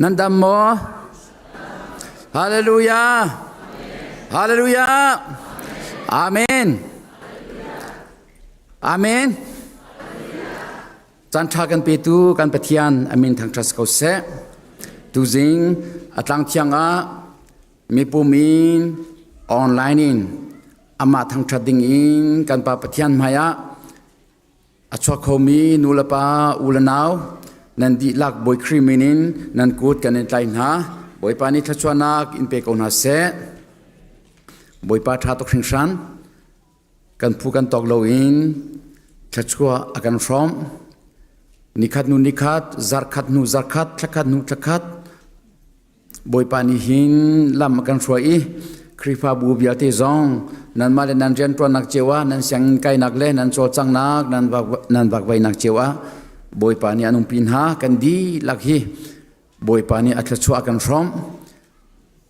Nan dam maw? Hallelujah! Hallelujah! Amen! Amen! Caan ṭha kan petu kan Pathian a min thangṭhat ko seh. Tuzing a tlang thiang ah mipum in online in amah thangṭhat ding in kan Pa Pathian hmai ah A chuak khomi nulepa u le nau nan dihlak Bawi Khrih min in nan kut kan in tlai hna. Bawipa nih thluachuahnak in pe ko hna seh. Bawipa ṭha tuk hringhran. Kan phu kan tawk loin thluachuah a kan hrawmh. Nikhat hnu nikhat, zarkhat hnu zarkhat, thlakhat hnu thlakhat Bawipa nih hin lam a kan hruai i Khrihfabu vialte zong nanmah le nan rianṭuannak cio ah nan sianginn kainak le nan cawlcanghnak nan vakvainak cio ah Bawipa nih an umpi hna. Kan dihlak hi Bawipa nih a thluachuah a kan hrawmh.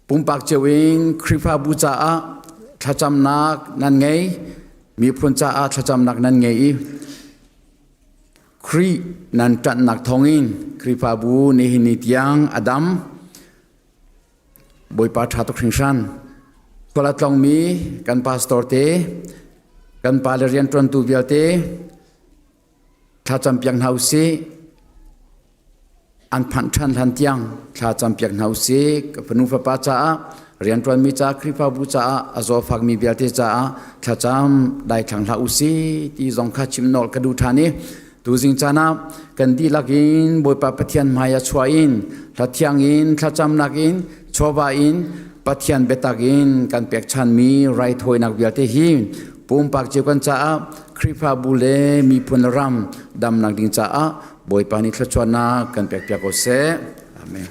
Pumpak cio in Khrihfabu caah thlacamnak nan ngei, miphun caah thlacamnak nan ngei i Khrih nan ṭanhnak thawngin Khrihfabu nihin ni tiang a dam. Bawipa ṭha tuk hringhran. Khual a tlongmi kan pastor te, kan pa le rianṭuantu vialte thlacam piak hna usih. An phanh ṭhan hlan tiang thla campiak hna usih. Ka fanu fapa caah, rianṭuanmi caah, Khrihfabu caah, a zawfakmi vialte caah thlacam daithlang hlah usih ti zong kha chim nawl ka duh ṭhan i tuzing caan ah kan dihlak in Bawipa Pathian hmai ah chuah in hlathiang in thlacamnak in chawva in Pathian biatak in kan pekchanmi raithawinak vialte hi pumpak cio kan caah Khrihfabu le miphun le ram damnak ding caah Bawipa nih thluachuahnak kan pekpiak ko seh. Amen.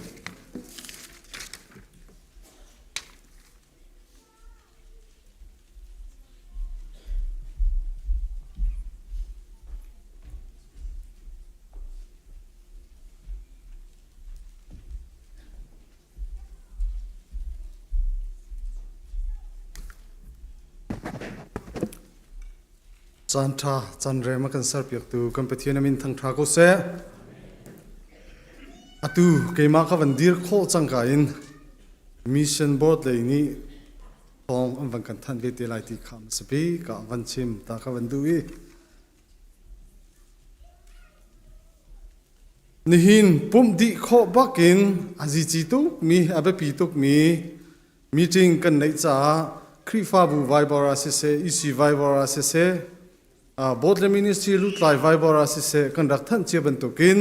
Caan ṭha, caan rem a kan serpiaktu kan Pathian a min thangṭha ko seh. Atu keimah ka van dir khawh cangka in mission board lei nih thawng an van kan thanh ve te lai ti kha hmasa bik ah van chim ta ka van duh i nihin pumh dih khawh bakin a zici tukmi a biapi tukmi Meeting kan neih caah Khrihfabu Viber ah siseh, EC Viber ah siseh, Board le Ministry lutlai Viber ah siseh kan rak thanh cia bantukin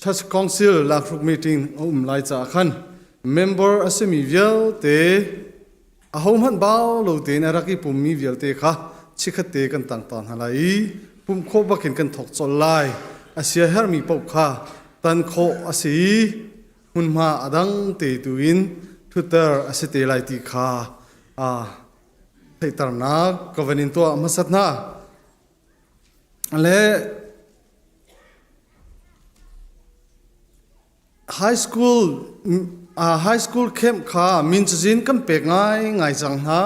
Church Council lakhruk meeting a um lai caah khan member a simi vialte ahohmanh bau lo tein a rak i pummi vialte kha chikkhat te kan tang ta hna lai i pumh khawh bakin kan thawk colh lai. A sia hermi paoh kha tan khawh a si i hmunhma a dang te tu in thutter a si te lai ti kha theihternak ka van in tuah hmasat hna. Le high school high school camp kha min cazin kan pek ngai ngai cang hna.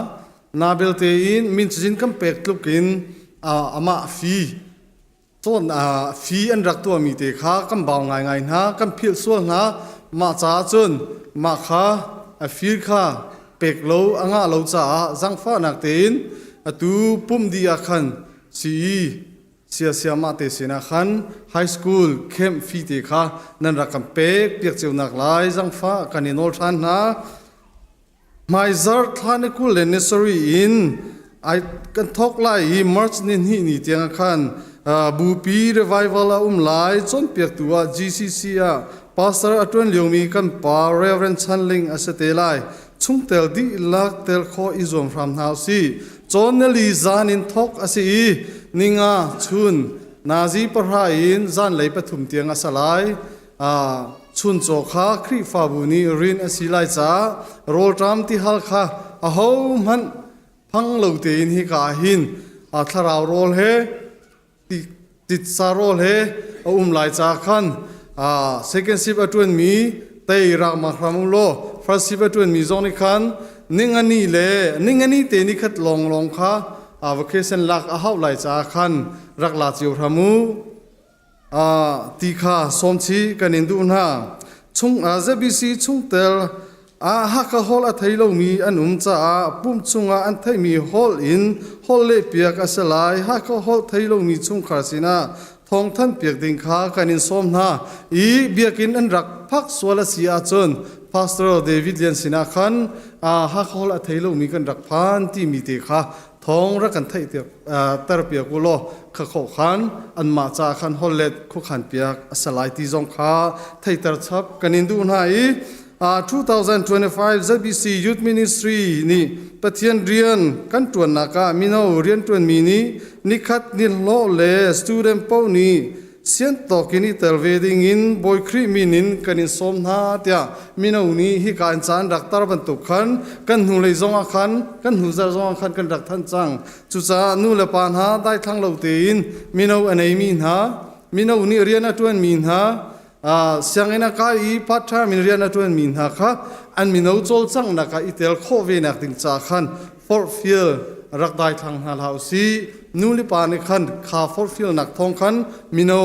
Na belte in min cazin kan pek tluk in amah fee Cun fi an rak tuahmi te kha kan bau ngaingai hna, kan philh sual hna. Mah caah cun mah kha a fir kha pek lo a ngah lo caah zaangfahnak tein atu pumh dih ah khan sii siasia mah te sinah khan high school camp fee te kha nan rak kan pek piak cio nak lai zaangfah kan i nawl ṭhan hna. Hmaizarh thla ni 20 le ni sarih in ai kan thawk lai i March ni hnih ni tiang ah khan bupi revival a um lai. Cawnpiaktu ah GCC ah pastor a ṭuan liomi kan pa Reverend Chan Ling a si te lai. Chungtel dihlak tel khawh i zuam hram hna usih. Cawn nili zan in thawk a si i ninga chun nazi pahra in zanlei pathum tiang a sa lai. Chuncaw kha Khrihfabu nih rin a si lai caah rawlṭam tihal kha ahohmanh phang lo tein hika ah hin thlarau rawl he titsa rawl he a um lai caah khan second shift a ṭuanmi tei rak ma hram u law first shift a ṭuanmi zong nih khan ningani le ningani te ni khat lawnglawng kha vacation lak a hauh lai caah khan rak la cio hram u. Ti kha sawm chih kan in duh hna. Chung ZBC chungtel ah Hakha holh a thei lomi an um caah pumh chungah an theihmi holh in holh lehpiak a si lai. Hakha holh thei lomi chungkhar sinah thawngthanh piak ding kha kan in sawm hna i biakinn an rak phak sual a si ahcun Pastor David Lian sinah khan Hakha holh a thei lomi kan rak phan timi te kha thawng rak kan theih ter piak u law kha khawh khan anmah ca khan hollet khuakhan piak a si lai ti zong kha theiter chap kan in duh hna i 2025 ZBC Youth Ministry nih Pathian rian kan ṭuannak ah mino rianṭuanmi nih nikhat nihlawh le student paoh nih siantawk in i tel ve ding in Bawi Khrih min in kan in sawm hna tiah mino nih hika in caan rak tar bantuk khan kan hnulei zong ah khan kan hnuzar zong ah khan kan rak thanh cang. Cucaah nu le pa hna daithlang lo tein mino a neimi hna mino nih rian a ṭuanmi hna sianginn a kai i part time in rian a ṭuanmi hna kha an mino cawlcanghnak ah i tel khawh ve nak ding ca khan forhfial rak daithlang hna hlah usih. Nu le pa nih khan kha forhfialnak thawng khan mino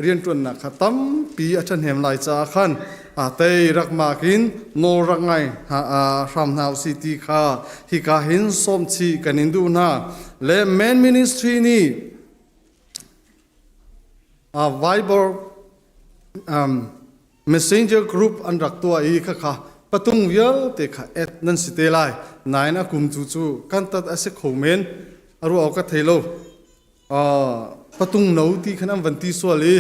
rianṭuannak kha tampi a ṭhahnem lai caah khan a tei rak mak in nawl rak ngai hram hna usih ti kha hika hin sawmchih kan in duh hna. Le Men Ministry nih Viber Messenger group an rak tuah i khakha patung vialte kha add nan si te lai. Nain a kum cu cu kan tat a si kho men a ruah awk ka thei lo. Patung no ti khan an van ti sual i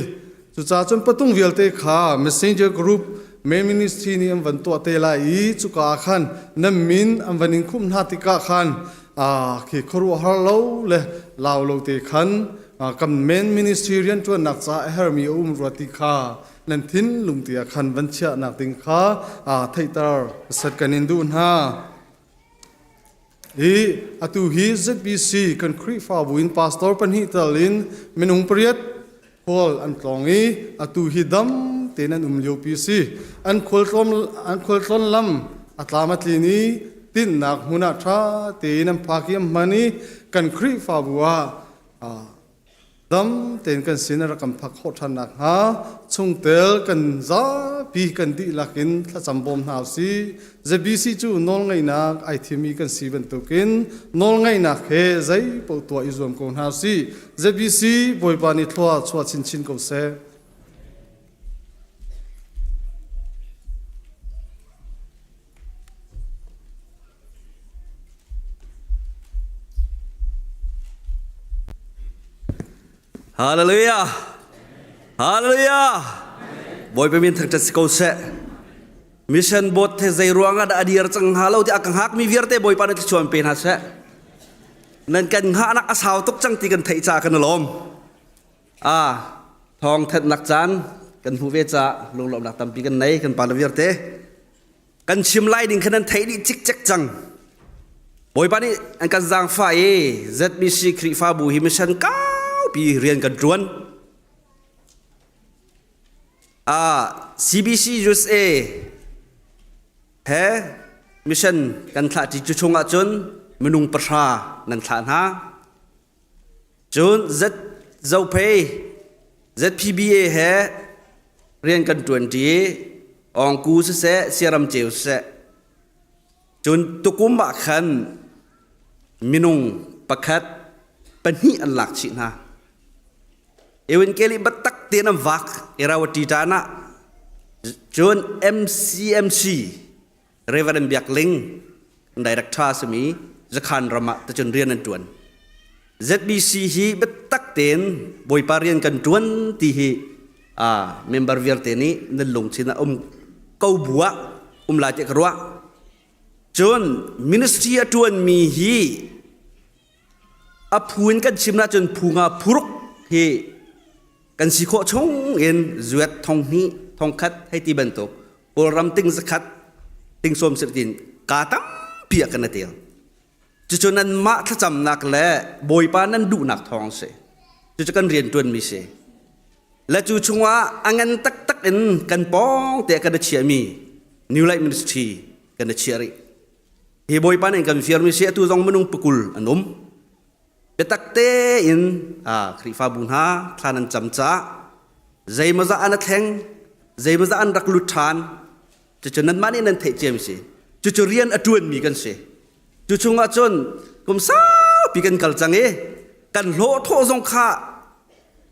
cucaah cun patung vialte kha Messenger group main ministry nih an van tuah te lai i cuka ah khan nan min an van in khumh hna tikah khan khi khuaruahhar lo le lau lo te khan kan main ministry rianṭuannak ca a hermi a um rua ti kha nan thinlung ti ah khan van chiahnak ding kha theihter sat kan in duh hna. Hi atu hi ZBC kan Khrihfabu in pastor pahnih tal in minung pariat khual an tlawng i atu hi dam tein an um liopi a si. An khualtlawn lam a tlam a tlin i tinhnak hmun ah ṭha tein an phak i an hman i kan Khrihfabu ah dam tein kan sin a rak kan phak khawh ṭhan nakhnga chungtel kan zapi kan dihlak in thlacam bawm hna usih. ZBC cu nawlngaihnak ai thimmi kan si bantukin nawlngaihnak he zei paoh tuah i zuam ko hna usih. ZBC Bawipa nih thlua chuah chinchin ko seh. Hallelujah. Hallelujah. Bawipa min thangṭhat si ko seh. Mission board the zei ruang ah dah a dir cang hnga lo ti a ka hngak mi vialte Bawipa nih thluachuah pe hna seh. Nan kan hngahnak a sau tuk cang ti kan theih ca kan i lawm. A thawng thanhnak caan kan hmuh ve ca lunglawmhnak tampi kan nei kan pa le vialte. Kan chim lai ding kha nan theih dih cikcek cang. Bawipa nih an kan zaangfah i ZBC Khrihfabu hi mission kaupi rian kan ṭuan. CBC USA he mission kan thlah ṭi cu chung ahcun minung pahra nan thlah hna. Cun Z Zophei ZPBA he rian kan ṭuanṭi Awngku siseh Siaram Ceu siseh cun tukum ah khan minung pakhat pahnih an lak chih hna. Ewan biatak tein an vak Irawati ṭan ah cun MCMC Reverend Biak Ling director a simi Zakhan ram ah tacun rian an ṭuan. ZBC hi biatak tein Bawipa rian kan ṭuan ti hi member vialte nih nan lungthin ah um ko bu ah um lai tiah ka ruah. Cun ministry a ṭuanmi hi a phu in kan chim ahcun phu nga phuruk hi kan si khawh chung in zuat thong hnih thong khat hei ti bantuk Kawlram ting zakhat ting sawm sir tin ka tampi ah kan tel cucu nan mah thlacamnak le bawipa nan duhnak thawng si cucu kan rian tuan mi si le cu chungah a ngan taktak in kan pawng te kan chiami New Light Ministry kan chia rih hi bawipa nih kan fiarmi si atu zong minung pakul an um biatak tein Khrihfabu hna thla nan cam caah zeimawzah an a thleng. Zeimawzah an rak lut ṭhan. Cucu nanmah nih nan theih ciami si. Cucu rian a ṭuanmi kan si. Cu chungah cun kum saupi kan kal cang i kan hlawhthawh zong kha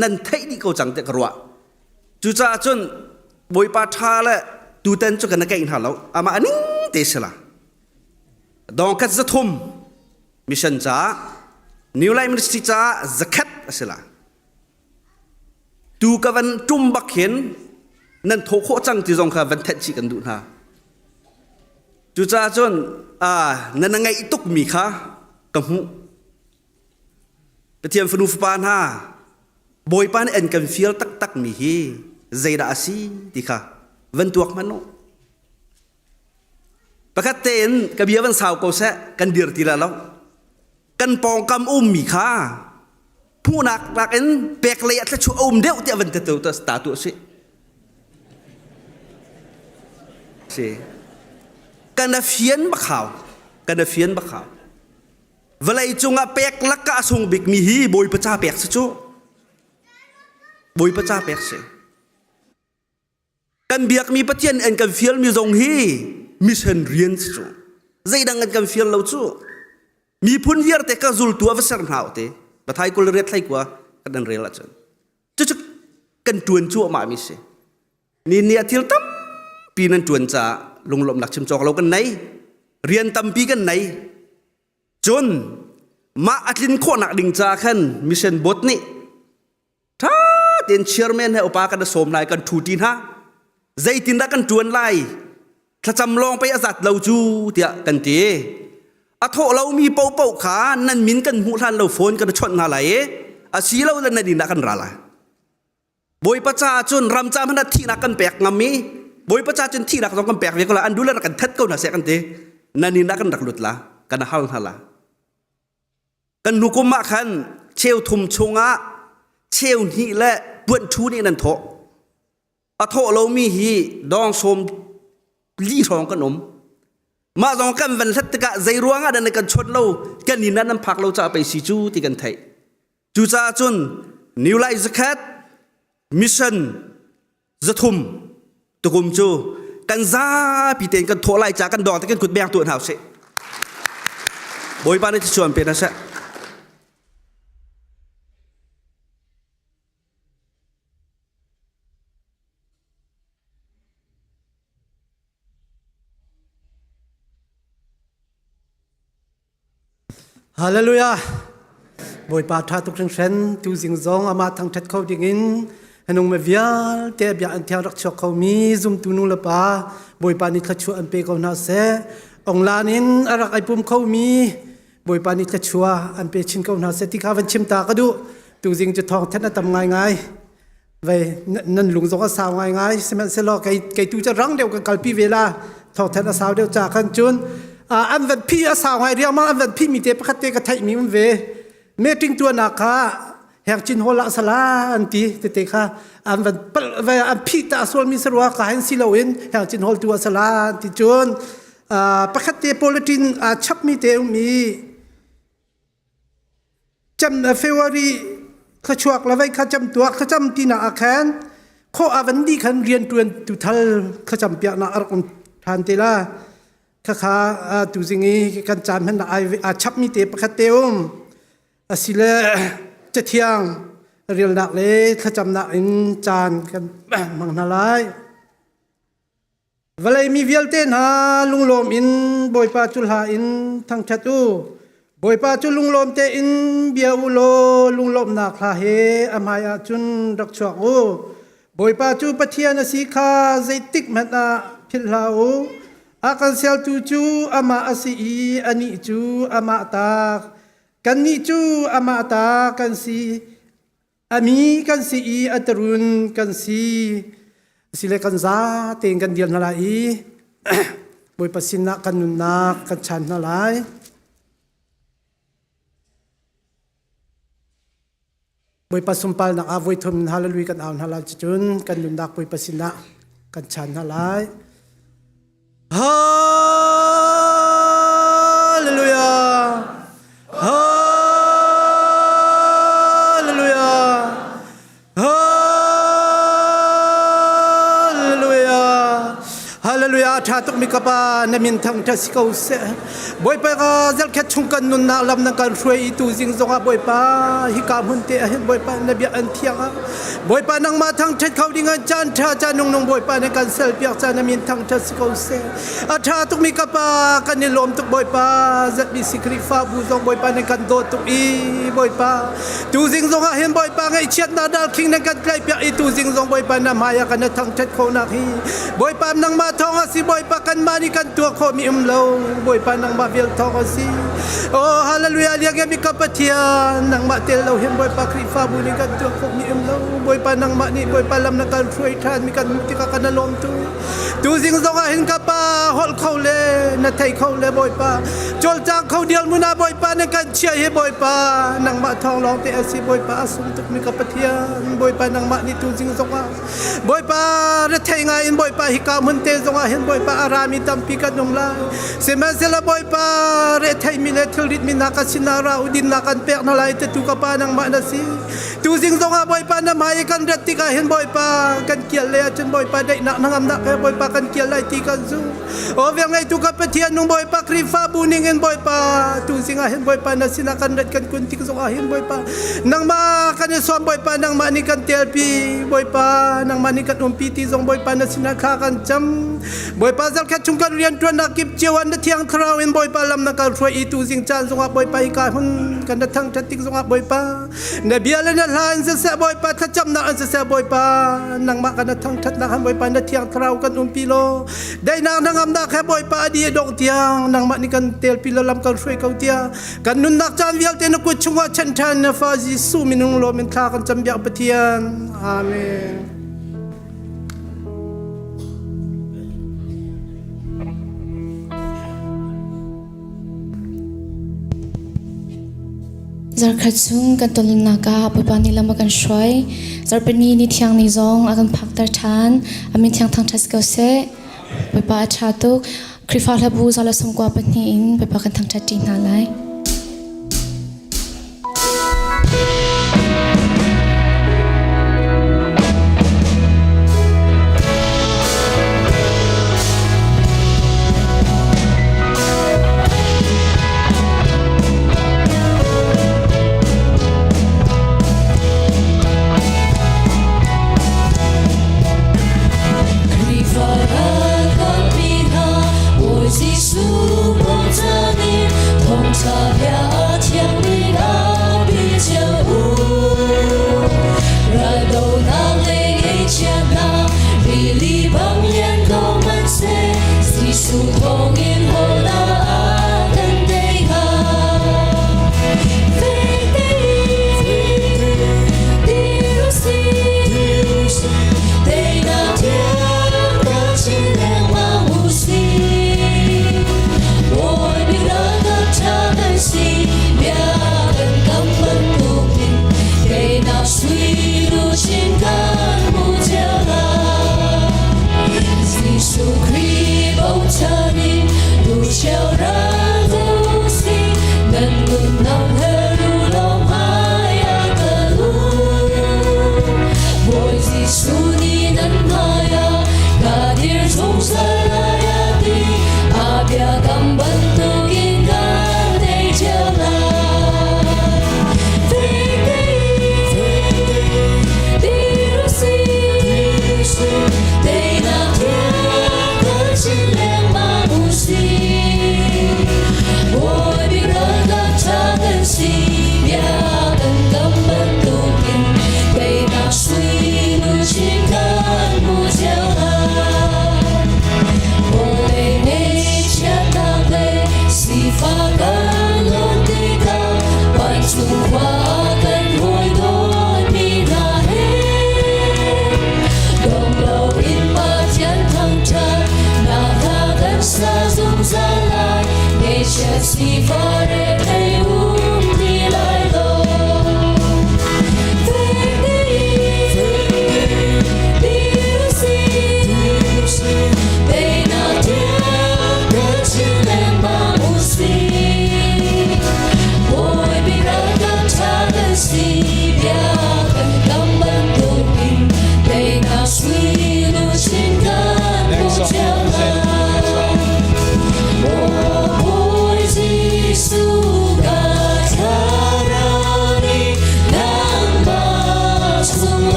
nan theih dih ko cang tiah ka ruah. Cucaah cun Bawipa ṭha le tutan cu kan keih hna lo. Amah ning te si la. Dongkhat 300 mission caah New Life Ministry caah zakhat a si la. Tu ka van ṭum bak hin nan thawh khawh cang ti zong kha van thenh chih kan duh hna. Cucaah cun nan ngaih tukmi kha ka hmuh. Pathian fanu fapa hna, Bawipa nih an kan fial taktakmi hi zeidah a si ti kha van tuak hmanh u. Pakhat tein ka bia van sau ko seh, kan dir ti la lo. Kan pawngkam ummi kha hmuhnak nakin pek lei ah thluachuah a um deuh tiah van ti ta tu a si. Si. Kan a fian bak hau. Kan a fian bak hau. Vawlei cungah pek lakah a sung bikmi hi Bawipa ca pek si cu. Bawipa ca pek si. Kan biakmi Pathian an kan fialmi zong hi mission rian si cu. Zeidang an kan fial lo cu. Miphun vialte ka zultu a va ser hna te. Pathai kul riat thlai kua kan rel ahcun. Cucu kan tuan cuahmah mi si. Ni ni ah thil tampi nan tuan caah lunglawmhnak chim cawk lo kan nei. Rian tampi kan nei. Cun mah a tlin khawhnak ding caah khan mission board nih ṭha tein chairman he upa kan sawm lai kan ṭhu ṭi hna. Zeitindah kan ṭuan lai? Thlacam lawng pei a zat lo cu tiah kan ti. A thawh lomi paohpaoh kha nan min kan hmuh hlan lo phone kan chawnh hna lai i a si lo le nan inn ah kan ra lai. Bawipa caah cun ram ca hmanh ah thihnak kan pek ngam i Bawipa ca cun thihnak zong kan pek ve ko la an duh le rak kan that ko hna seh kan ti nan inn ah kan rak lut la kan hal hna la kan hnu kum ah khan cheu thum chungah cheu hnih le puan thu nih nan thawh a thawh lomi hi dawng sawm li hrawng kan um mah zong kan van hlat tikah zei ruangah dah nan kan chawt lo kan inn ah nan phak lo caah pei si cu ti kan theih Cucaah cun New Life zakhat mission 300 tukum cu kan zapi tein kan thawh lai ca kan dawng te kan kut beng tuah hna usih. Bawipa nih thluachuah an pe hna seh. Hallelujah! Bawipa ṭha tuk hringhran tuzing zong amah thangṭhat kho dingin hanung me vialte bia an thiang rak chuak khomi zumtu nu le pa Bawipa nih thluachuah an pe ko hna seh. Onglan in a rak ai pum khomi Bawipa nih thluachuah an pe chin ko hna seh ti kha van chim ta ka duh. Tuzing cu thawng thanh a tam ngaingai. Vei nan lung zong a sau ngaingai sihmanhsehlaw kei kei tu cu rang deuh kan kalpi ve la thawngthan a sau deuh ca khan cun an van phi a sau ngai riangmang an van phi mi te pakhat te ka theih mi um ve meeting tuahnak kha heng chin hall ah sala an ti tete kha an van pal ve an phi ta sual mi sarua ka hen si loin heng chin hall tu ah sala an ti cun pakhat te politin a chap mi te um i Cam February thluachuak le vei kha cam tuak thlacam tinak ah khan khawh a van dih khan rianṭuan tu thal thlacam piaknak a rak um ṭhan te la. Khakha tuzing i kan caan hman aa chapmi te pakhat te um. Asile cathiang relnak le thlacamnak in caan kan hmang hna lai. Vawlei mi vialte hna lunglawm in Bawipa cu hla in thangṭhat u. Bawipa cu lunglawm tein bia u law lunglawmhnak hla he a hmaiah cun rak chuak u. Bawipa cu Pathian a si kha zeitik hmanh ah philh hlah u. A kan sialtu cu amah a si i anih cu amah ta. Kannih cu amah ta kan si. A mi kan si i a tarun kan si. Asile kan za tein kan dir hna lai i Bawipa sinah kan nunnak kan chan hna lai. Bawipa sunparnak ah voi thum hallelujah kan au hna lai cun kan nunnak Bawipa sinah kan chan hna lai. Hallelujah! Hallelujah! Hallelujah! Hallelujah tha tuk mi ka pa na min thang tha si ko seh. Bawipa ka zelkhat chung kan nunnak lam na kan hruai i tu zing zongah Bawipa hika hmun te ah hin Bawipa na bia an thiang ah Bawipa nangmah thangthat kho ding ah caan tha caan nung nung Bawipa na kan sel piak caan na min thangthat si ko seh. A tha tuk mi ka pa kan i lawm tuk Bawipa ZBC Khrihfabu zong Bawipa na kan dawt tuk i Bawipa Tuzing zong ah hin Bawipa ngaihchiatnak darkhing nan kan tlaihpiak i tuzing zong Bawipa na hmai ah kan thangṭhat khawhnak hi Bawipa nangmah thawng a si Bawipa kanmah nih kan tuah khawhmi um lo Bawipa nangmah vel thawng a si Oh hallelujah liangemi ka Pathian nangmah tel lo hin Bawipa Khrihfabu nih kan tuah khawhmi um lo Bawipa nangmah nih Bawipa lam na kan hruai ṭhan mi kan hmuh tikah kan lawm tu Tuzing zong ah hin ka pa holh kho le na thei kho le Bawipa cawlcang kho dial mun ah Bawipa na kan chiah hi Bawipa nangmah thawng lawng te a si Bawipa a sung tuk mi ka Pathian Bawipa nangmah nih tuzing zong ah Bawipa rethei ngai in Bawipa hika hmun te zong ah hin Bawipa a rami tampi kan um lai sihmanhsehlaw Bawipa rethei mi le thilrit mi hna ka sinah ra u dinnak kan pek hna lai te tu ka pa nangmah na si Tuzing zongah Bawipa na hmai i kan rat tikah hin Bawipa kan kial le ahcun Bawipa daihnak hnangamnak he Bawipa kan kial lai ti kan zumh. Aw velngeitu ka Pathian nung Bawipa Khrihfabu ning in Bawipa tuzing ah hin Bawipa na sinah kan rat kan kun tik zongah hin Bawipa nangmah kan i sawm Bawipa nangmah nih kan telpi Bawipa nangmah nih kan umpi ti zong Bawipa na sinah thla kan cam. Bawipa zarkhat chung kan rianṭuannak kip cio ah na thiang thlarau in Bawipa lam na kan hruai i tuzing caan zongah Bawipa hi ka hun kan na thangṭhat tik zongah Bawipa Na bia le na hla in siseh Bawipa thlacamnak in siseh Bawipa nangmah kan thangṭhatnak han Bawipa na thiang thlarau kan umpi law daihnak hnangamnak he Bawipa a di a dongh tiang nangmah nih kan telpi law lam kan hruai ko tiang kan nunnak caan vialte na kut chungah chanh ṭhan na fa Jesuh minung lawm in thla kan cam biak Pathian Amen. Zarkhat chung kan tonnak ah Bawipa nih lam a kan hruai. Zarhpini ni thiang ni zong a kan phakter ṭhan. A min thiang thangṭhat si ko seh. Bawipa a ṭha tuk. Khrihfa hlabu za le sawmkua pahnih in Bawipa kan thangṭhat ṭi hna lai.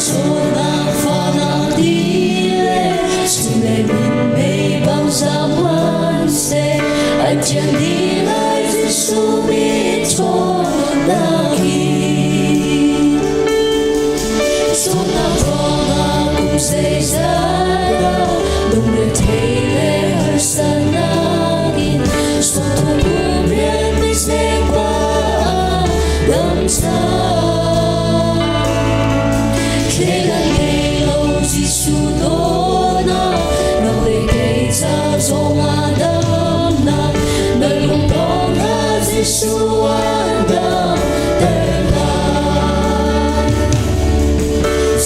Zawtnak fahnak ti le chun le minmei bang zam hmanhseh, an thian dih lai Jesuh min ṭhawnnak in. Zawtnak ruangah kum zeizat dah lungrethei le harsatnak in sawhthum kum rian misek pa ah dam cang. Thleidan ngei lo Jesuh dawtnak nang le kei ca zongah damnak na lungdong hna Jesuh an damter lai.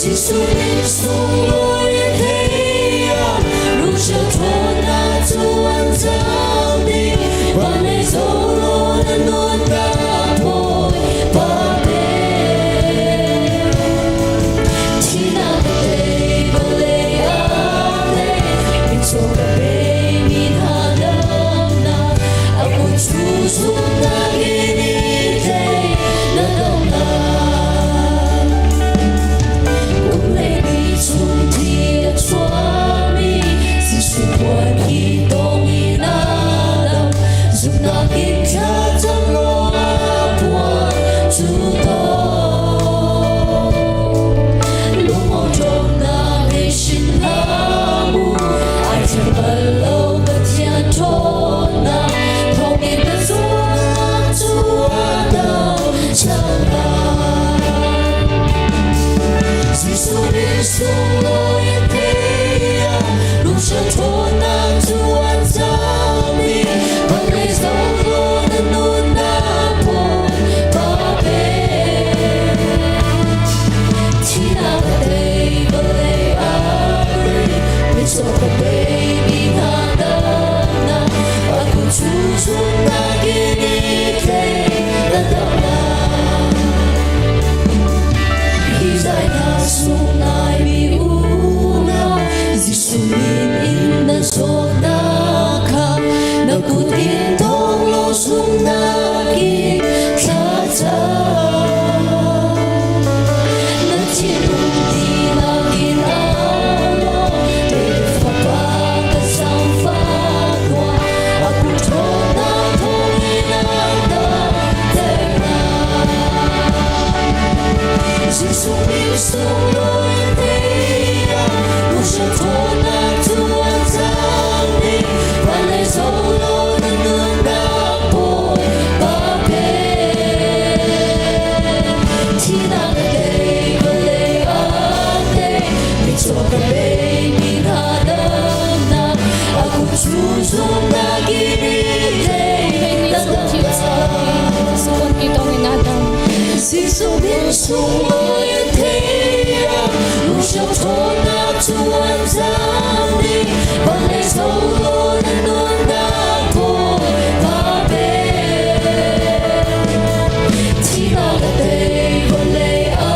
Jesuh nih sunglawi a thei ah lungcheu ṭhawnnak cu an cang dih. Van lei zoh law na nunnak Bawipa pe. Thihnak ka tei, vawlei ah tei, mitcaw ka pe mi hna damnak, a kut cu zumhnak in i tlei, na dam lai. Kum hleihnih chung thi a chuahmi Jesuh puan khi tawng in a dam, zumhnak in thlacam law a puan cu tawng. Lungawṭawmnak ngei hrim hlah mu, ai thleng bal lo Pathian ṭhawnnak, thawngin na zawtnak cu a dam cang lai. Jesuh nih sunglawi a thei ah, lungcheu ṭhawnnak cu an cang i, vawlei zoh law na nunnak Bawipa pe. Thihnak a tei, vawlei a ri, mitcaw ka pe mi hna damnak, a kut cu zumhnak in i tlei, na dam lai. Hi zai hna sung ngai mi unau, Jesuh min in nan zawtnak kha, na kut in thawng law zumhnak in thlacam. Na thinlung dihlak in au law, David fapa ka zaangfah tuah, a kut ṭhawnnak thawngin a damter lai. Jesuh min sunglawi a thei ah, Russia ṭhawnnak cu an cang dih, van lei zoh law na nunnak Bawipa pe. Thihnak a tei, vawlei a tei, mitcaw ka peimi hna damnak, a kut cu zumhnak in i tlei, na dam lai. Jesuh min sunglawi a thei ah, lungsiau ṭhawnnak cu an zam dih, vawlei zoh law na nunnak Bawipa pe. Thihnak a tei, vawlei a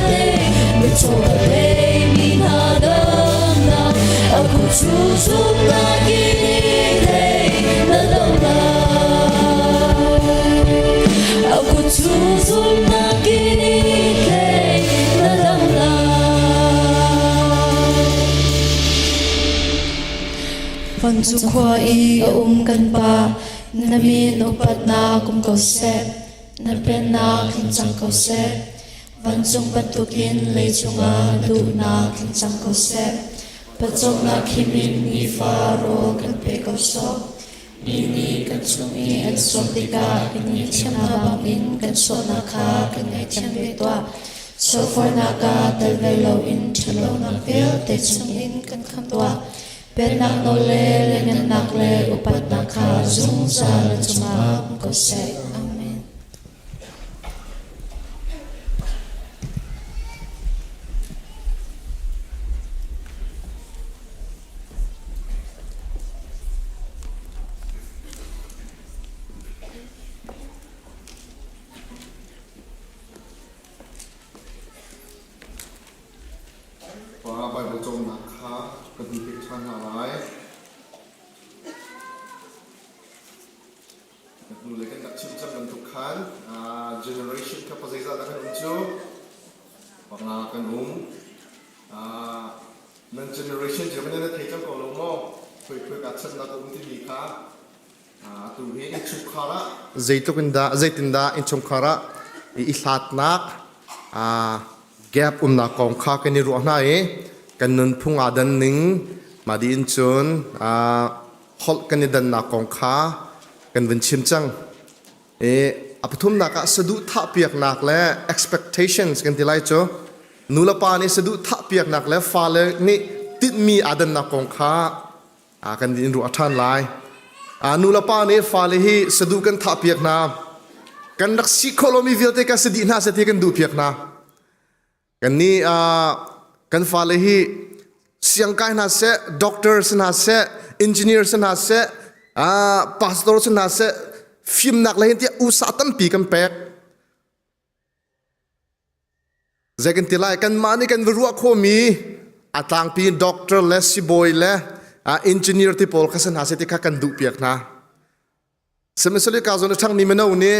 tei, mitcaw ka peimi hna damnak, a kut cu zumhnak in i tlei, na dam lai. A kut cu zumhnak in i tlei, na dam lai. Vancung khua i a um kan Pa, na min upatnak um ko seh, na pennak tling cang ko seh. Vancung bantukin leicung ah na duhnak tling cang ko seh. Pawcawmnak him in nifa rawl kan pe ko sawh. Mi nih kan chung i an sawm tikah kan ngaihthiam hna bangin kan sawhnak kha kan ngaihthiam ve tuah. Sualfornak ah tel ve loin ṭhatlonak vialte chungin kan khamh tuah. Pennak nawl le lianhngannak le upatnak kha zungzal na cungah um ko seh. Amen. Pa Baibal cawnnak kha ka hun pek ṭhan hna lai. Hnulei kan rak chim cang bantuk khan generation kha pa zeizah dah kan um cu? Panga kan um. Nan generation cio kan na thei cang ko lo maw? Khoi khoi ka chatnak a um timi kha atu hi innchungkhar ah zeitluk in dah zeitin dah innchungkhar ah i hlatnak gap umnak kong kha kan i ruah hna i kan nunphung aa dan ning mah di in cun holh kan i dannak kong kha kan vun chim cang. I a pathumnak ah saduhthah piaknak le expectations kan ti lai cu nulepa nih saduhthah piaknak le fale nih tinhmi aa dannak kong kha kan in ruah ṭhan lai. Nulepa nih fale hi saduh kan thah piak hna. Kan rak si khawh lomi vialte kan si dih hna seh ti kan duh piak hna. Kannih kan fale hi siangkai hna seh, doctor si hna seh, engineer si hna seh, pastor si hna seh, fimnak lei hin tiah usa tampi kan pek. Zei kan ti lai, kanmah nih kan va ruah khawhmi a tlangpi doctor le sibawi le engineer ti pawl kha si hna seh ti kha kan duh piak hna. Sihmanhsehlaw ka zawn a ṭhangmi mino nih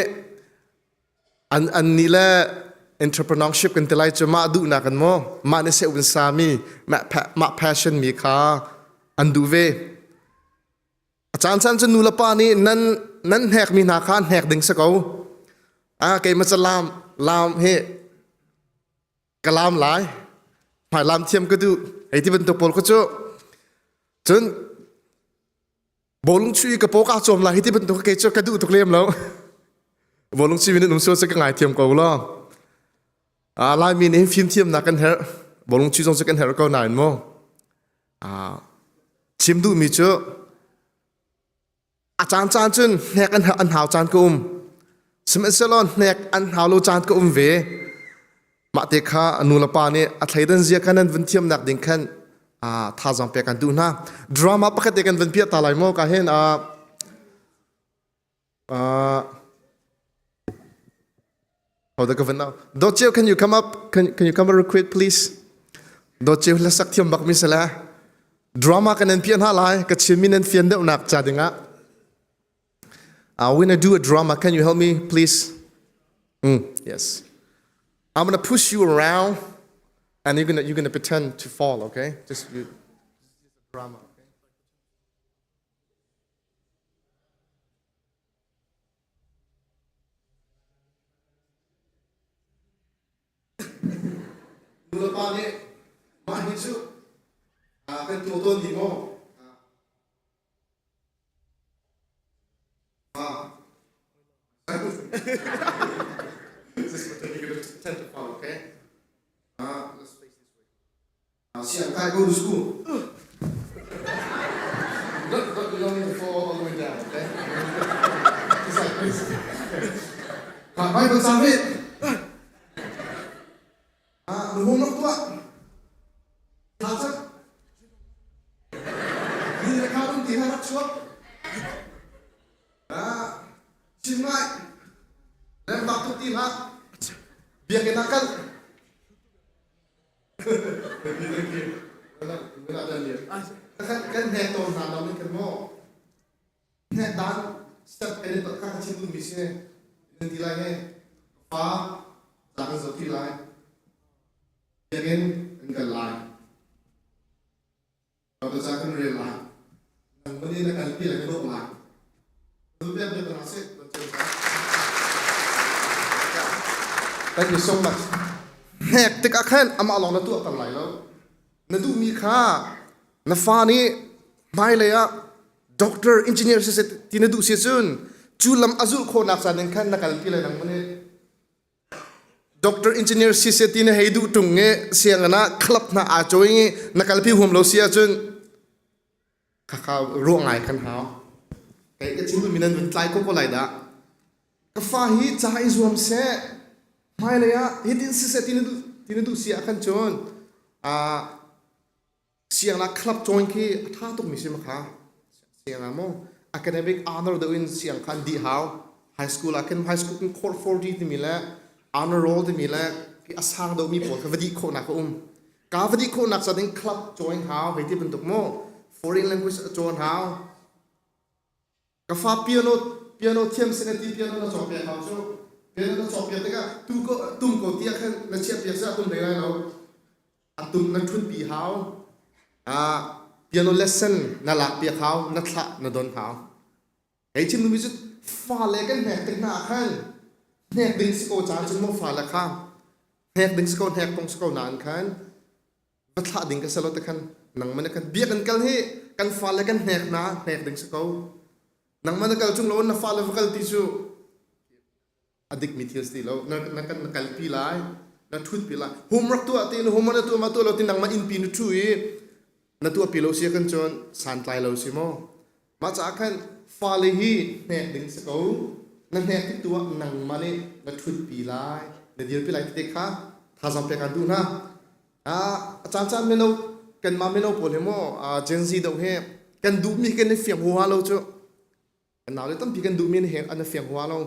an an nih le entrepreneurship kan ti lai cu mah duhnak an maw mah nih seh un sami mah mah passion mi kha an duh ve. A caan caan cu nu le pa nih nan nan hnek mi hna kha hnek ding si ko. Ah keimah cu lam lam hi ka lam lai hmai lam thiam ka duh hei ti bantuk pawl kha cu cun Bawlung chuih ka paw ka cawm lai hi ti bantuk kei cu ka duh tuk lem lo. Bawlung chuih min um sual ka ngai thiam ko lo. Ah Laimi nih fim thiamnak kan herh. Bawlung chuih zong cu kan herh ko nain mu. Ah chim duhmi cu a caan caan cun hnek an an hau caan ka um. Sihmanhsehlaw hnek an hau lo caan ka um ve. Mah te kha nu le pa nih a thleidan zia kha nan vun thiamnak ding khan thazaang pek an duh hna. Drama pakhat te kan vun piah ta lai maw ka hin Hold the governor. Dochio, can you come up? Can, can you come up real quick, please? Dochio hlasak thiam bak mi sala. Drama kan nan piah hna lai. Ka chim mi nan fian deuh nak cha ding ah. We're gonna do a drama. Can you help me, please? Mm, yes. I'm gonna push you around, and you're gonna you're gonna pretend to fall. Okay? Just you, drama. Okay? Nulepa nih mah hi cu kan tuah tawn dih maw? This is what you're going to pretend to follow, okay? Uh, let's face this way. Uh, see, I go to school. Don't, don't, you don't need to fall all the way down, okay? Just like this. Uh, Bible submit. Ah, na hung tuah. Tha Ni le kha um ti ha rak chuak. Ah, chim ngai. Lem bak tuk ti hlah. Biakinn ah kal. Kan hnek tawn hna lo kan maw. Hnek dan step kan i kha ka chim duhmi si. Nan ti lai he. Fa ca kan zoh ti lai. Biakinn kan kal lai. Ca kan rel lai. Nangmah nih na kalpi lai na dawh lai. Thank you so much. Hnek tikah khan amah lawng na tuahter lai lo. Na duhmi kha na fa nih hmailei ah doctor, engineer siseh ti na duh si cun cu lam a zulh khawhnak caan in khan na kalpi lai nangmah nih. Doctor engineer siseh ti na hei duh ṭung i sianginn ah club hna aa join i na kalpi huam lo si ahcun khakha ruah ngai kan hau. Kei ka chim duhmi nan vun tlai ko ko lai dah. Ka fa hi ca i zuam seh, hmailei ah hitin siseh ti na duh ti na duh si ah khan cun ah siangnak club join khi a ṭha tukmi si ma kha. Siang ah maw academic honor deuh in siang kha an dih hau. High school ah khin high school khin court 40 timi le honor roll timi le a sang deuhmi pawl kha va dih khawhnak a um. Ka va dih khawhnak ca ding club join hau hei ti bantuk maw foreign language a cawn hau. Ka fa piano piano thiam sin ti piano na cawng piak hau cu. Piano na cawk piak tikah tu ko tum ko tiah khan na chiah piak sah tum hlei lai lo. A tum na ṭhut pi hau. Ah piano lesson na lak piak hau, na thlah na don hau. Hei chim duhmi cu fale kan hnek tik hna ah khan hnek ding si ko caan cun maw fale kha hnek ding si ko hnek tong si ko nain khan va thlah ding ka si lo te khan nangmah nih khan biakinn kal hi kan fale kan hnek hna hnek ding si ko nangmah na kal chung lo na fale va kal ti cu a dikmi thil si ti lo na na kan na kalpi lai na ṭhutpi lai homework tuah ti na homework na tuah ma tuah lo ti nangmah innpi na ṭhu i na tuahpi lo si kan cun santlai lo si maw mah caah khan fale hi hnek ding si ko na hnek tik tu ah nangmah nih na ṭhutpi lai na dirpi lai ti kha thazaang pek aan duh hna a caan caan mino kanmah mino pawl hi maw Gen Z deuh hi kan duhmi kan i fiang huaha lo cu Kan naule tampi kan duhmi he an i fiang hua lo.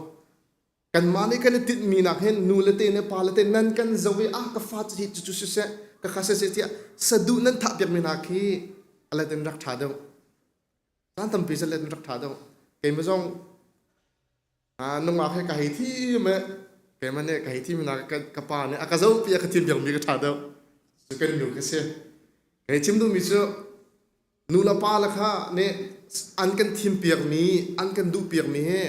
Kanmah nih kan i tinhmi nak hin nu le te le pa le te nan kan zoh i ah ka fa cu hi cucu siseh ka kha siseh tiah saduh nan thah piakmi hna khi a let in rak ṭha deuh. Caan tampi cu let in rak ṭha deuh. Keimah zong nungak he ka hei thim i keimah nih ka hei thim nak ka pa nih a ka zohpi a ka thim piakmi ka ṭha deuh. Cu kan nu ka si. Kei chim duhmi cu Nu le pa le kha nih an kan thimpiakmi, an kan duhpiakmi hi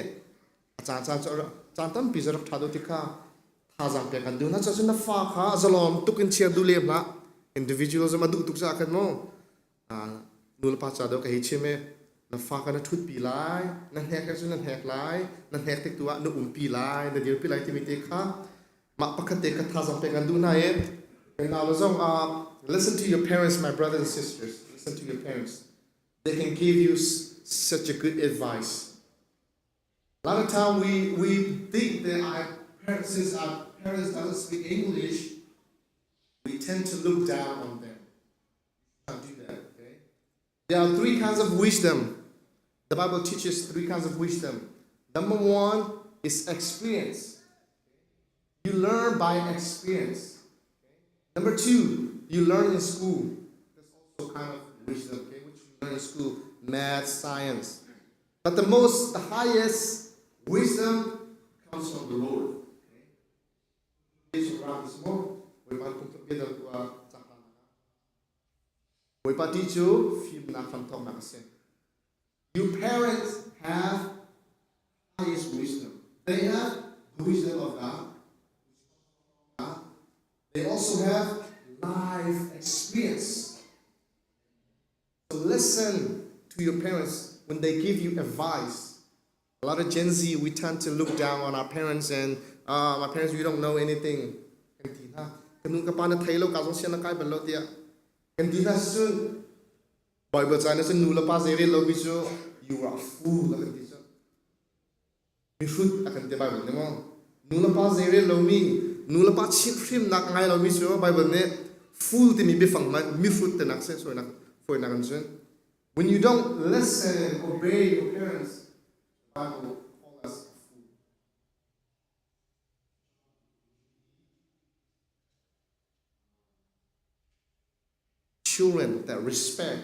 a caan caan cu caan tampi cu rak ṭha deuh ti kha thazaang pek kan duh hna. Cuacun na fa kha zalawm tuk in chia duh lem hlah. Individualism a duh tuk caah khan mu nu le pa ca deuh ka hei chim i na fa kha na ṭhutpi lai, na hnek ahcun na hnek lai, na hnek tik tu ah na umpi lai, na dirpi lai timi te kha mah pakhat te kha thazaang pek kan duh hna i kan nau zong ah listen to your parents my brothers and sisters listen to your parents they can give you such a good advice a lot of time we we think that our parents since our parents doesn't speak English we tend to look down on them you can't do that okay there are three kinds of wisdom the Bible teaches three kinds of wisdom number one is experience You learn by experience. Number two, you learn in school. That's also kind of wisdom, okay, which you learn in school, math, science. But the most, the highest wisdom comes from the Lord. Okay? Bawipa ti cu fimnak hramthawknak a si. Your parents have highest wisdom. They have the wisdom of God. They also have life experience. So listen to your parents when they give you advice. A lot of Gen Z, we tend to look down on our parents and uh, my parents, we don't know anything. Kan ti hna. Kan nu ka pa na thei lo ka zong sian na kai bal lo tiah. Kan ti hna cun Bible ca na cun nu le pa zei rel lomi cu you are a fool a kan ti cu. Mihrut a kan ti Bible nih maw? Nu le pa zei rel lomi, nu le pa chimhhrimnak ngai lomi cu Bible nih fool timi biafang man mihrut tinak se sawinak fawinak in cun. When you don't listen and obey your parents, the Bible call us a fool. Children that respect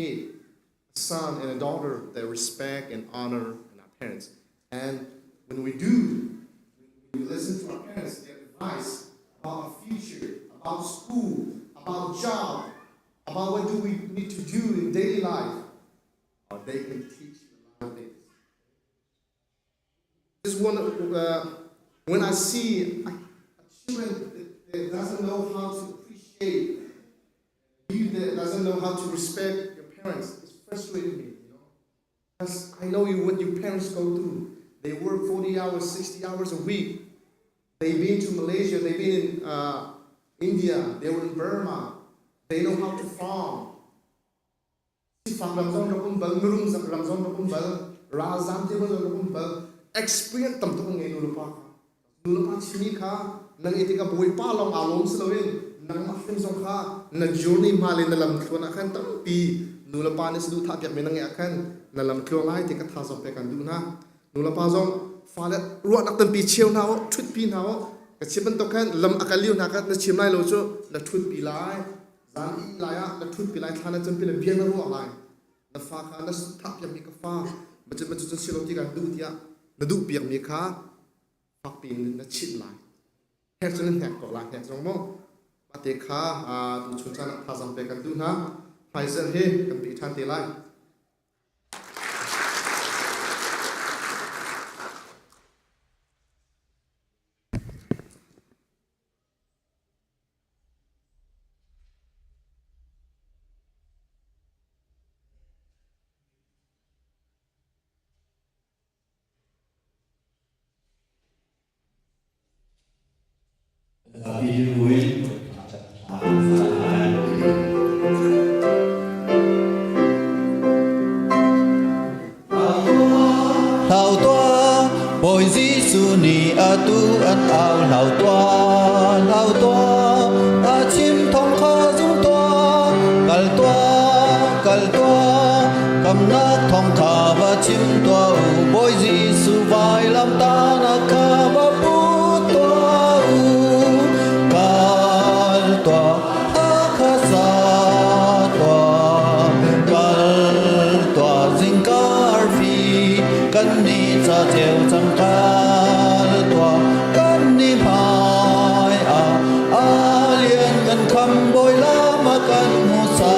a son and a daughter that respect and honor and our parents. And when we do, when we listen to our parents, their advice about our future, about school, about job, about what do we need to do in daily life, uh, they can teach a lot of things. Just one, uh, when I see a, children that, that doesn't know how to appreciate you that doesn't know how to respect your parents, it's frustrating me, you know. Because I know you what your parents go through. They work 40 hours, 60 hours a week. They've been to Malaysia, they've been in uh, India, they were in Burma. They know how to farm. Sifak ram zong rak um bal, mirum ram zong rak um bal, ralzam te zong rak um bal, experience tam tuk ngei nu le pa kha. Nu le pa chimi kha nang i tikah Bawipa lawng aa lawm si loin nangmah hrim zong kha na journey hma le na lam thluan ah khan tampi nu le pa nih saduhthah piakmi na ngeih ah khan na lam tluang lai ti ka thazaang pek kan duh hna. Nu le pa zong fale ruahnak tampi cheu hna u, ṭhutpi hna u. Ka chim bantuk khan lam a kal lio hna kha na chim lai lo cu na ṭhutpi lai. Zan ih lai ah na ṭhutpi lai thla na campi le bia na ruah lai. Na fa kha na thah piakmi ka fa macun macun si lo ti kan duh tiah na duh piakmi kha. Fakpi in na chimh lai. Hnek cu na hnek ko lai, hnek zong mu. Mah te kha tuchun caan ah thazaang pek kan duh hna. Hmaizarh hi kan pi ṭhan te lai. Hlau tuah, Bawi Jesuh nih atu an au hlau tuah, hlau tuah, a chim thawng kha zum tuah, kal tuah, kal tuah, kamnak thawng kha va chim tuah u, Bawi Jesuh vailam tahnak kha va pu tuah u, kal tuah, hakha sa tuah, kal tuah zingka arfi, kan nih ca ceu cang kal tuah, kan nih hmai ah a lian kan kham bawi lam a kan hmu sa.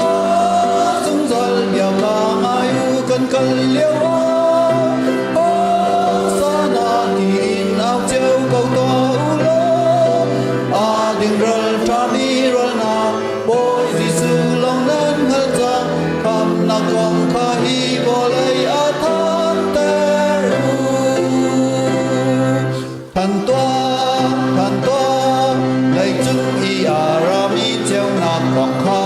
A zungzal bia ka ngai u kan kal lio ah Hosanna tiin au cio ko tuah u law a ding ral ṭhami ralnak Bawi Jesuh lawng nan hngalh cang khamnak kong kha hi vawlei a thanter u. Than tuah, than tuah, leicung i a rami ceunak kong kha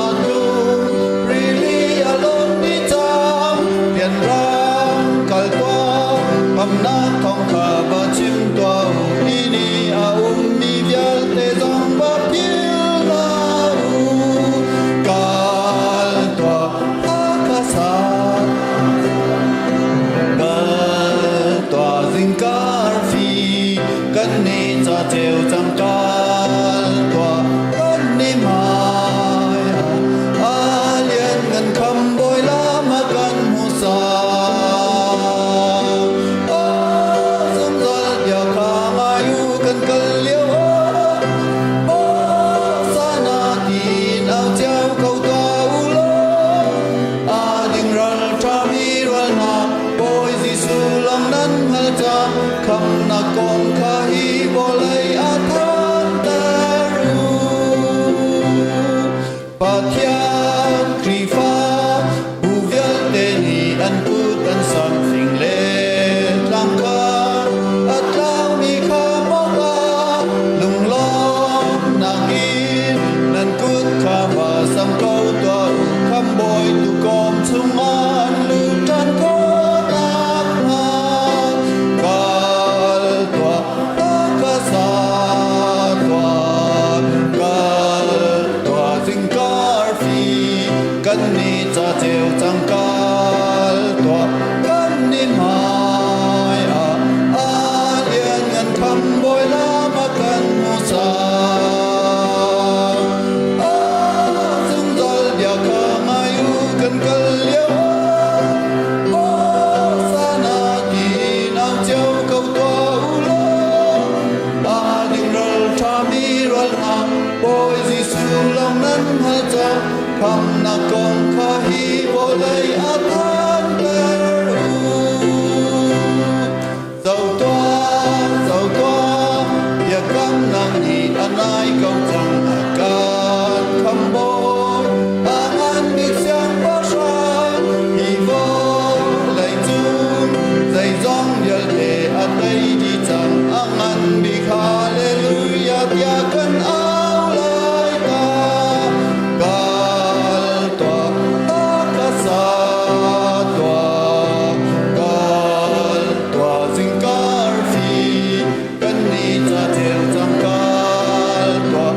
a tlung. Rili a lawm ni cang, rianrang kal tuah, khamnak thawng kha va chim tuah u. Hi ni a ummi vialte zong va philh hlah u. Kal tuah, Hakha sa. Kal tuah zingka arfi, kan nih ca ceu cang kal tuah kan nih hmai ah a lian ngan kham bawi lam a kan hmu sa. A zungzal bia kha ngai u kan kal lio ah Hosanna tiin au cio ko tuah u law a ding ral ṭhami ral hna Bawi Jesuh lawng nan hngal cang khamnak kong kha hi vawlei a thanter u. Pathian Khrihfa bu vialte nih an kut an sam fing le tlang kha a tlaumi kha mawk ah lunglawmnak in nan kut kha va sam ko tuah u khambawi tuukawm chungah an lut ṭhan khawh nakhnga kal tuah ka sa tuah kal tuah zingka arfi kan nih ca ceu cang kal tuah kan nih hmai ah a lian ngan kham bawi lam a kan hmu sang a zungzal bia kha ngai u kan kal lio Hosanna tiin au cio ko tuah u law a ding ral ṭhami ral hna Bawi Jesuh lawng nan hngal cang khamnak kong kha hi vawlei a thanter u. Zo tuah, zo tuah, biakamnak nih a nai ko cang a kan khambawi a ngan bik siangpahrang hi vawlei cung zeizong vialte a tei dih cang a ngan bik hallelujah tiah kan au lai ta kal tuah a ka sa tuah kal tuah zingka arfi kan nih ca ceu cang kal tuah.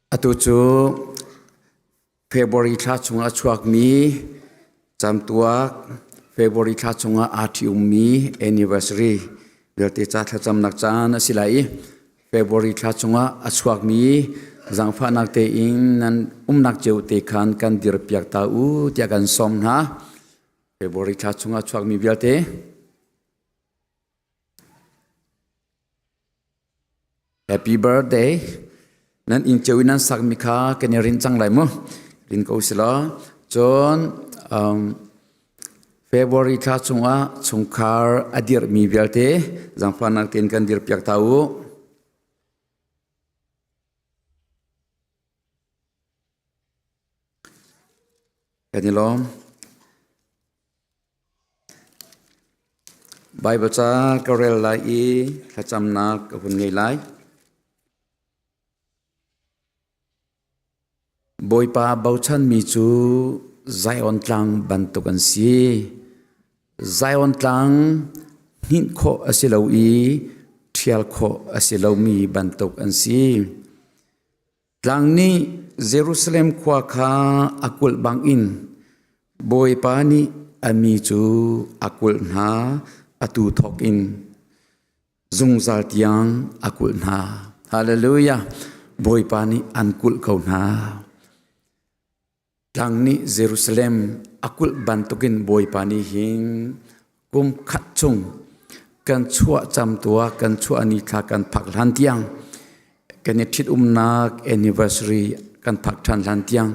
Atu cu February thla chungah a chuakmi camtuak February thla chungah aa ṭhi-ummi anniversary vialte ca thlacamnak caan a si lai i February thla chungah a chuakmi zaangfahnak tein nan umnak cio te khan kan dirpiak ta u tiah kan sawm hna. February thla chungah a chuakmi vialte Happy birthday. Nan inn cio in nan sakmi kha kan i rin cang lai mu. Rin ko si law. Cun February thla chungah chungkhar a dirhmi vialte zaangfahnak tein kan dirpiak ta u. Kan i lawm. Baibal ca ka rel lai i thlacamnak ka hun ngei lai. Bawipa bochanmi cu Zion tlang bantuk an si. Zion tlang hninh khawh a si lo i ṭhial khawh a si lomi bantuk an si. Tlang nih Jerusalem khua kha a kulh bangin Bawipa nih a mi cu a kulh hna, atu thawk in zungzal tiang a kulh hna. Hallelujah! Bawipa nih an kulh ko hna. Tlang nih Jerusalem a kulh bantukin Bawipa nih hin kum khat chung kan chuah camtuak kan chuah ni thla kan phak hlan tiang kan i ṭhitumnak anniversary kan phak ṭhan hlan tiang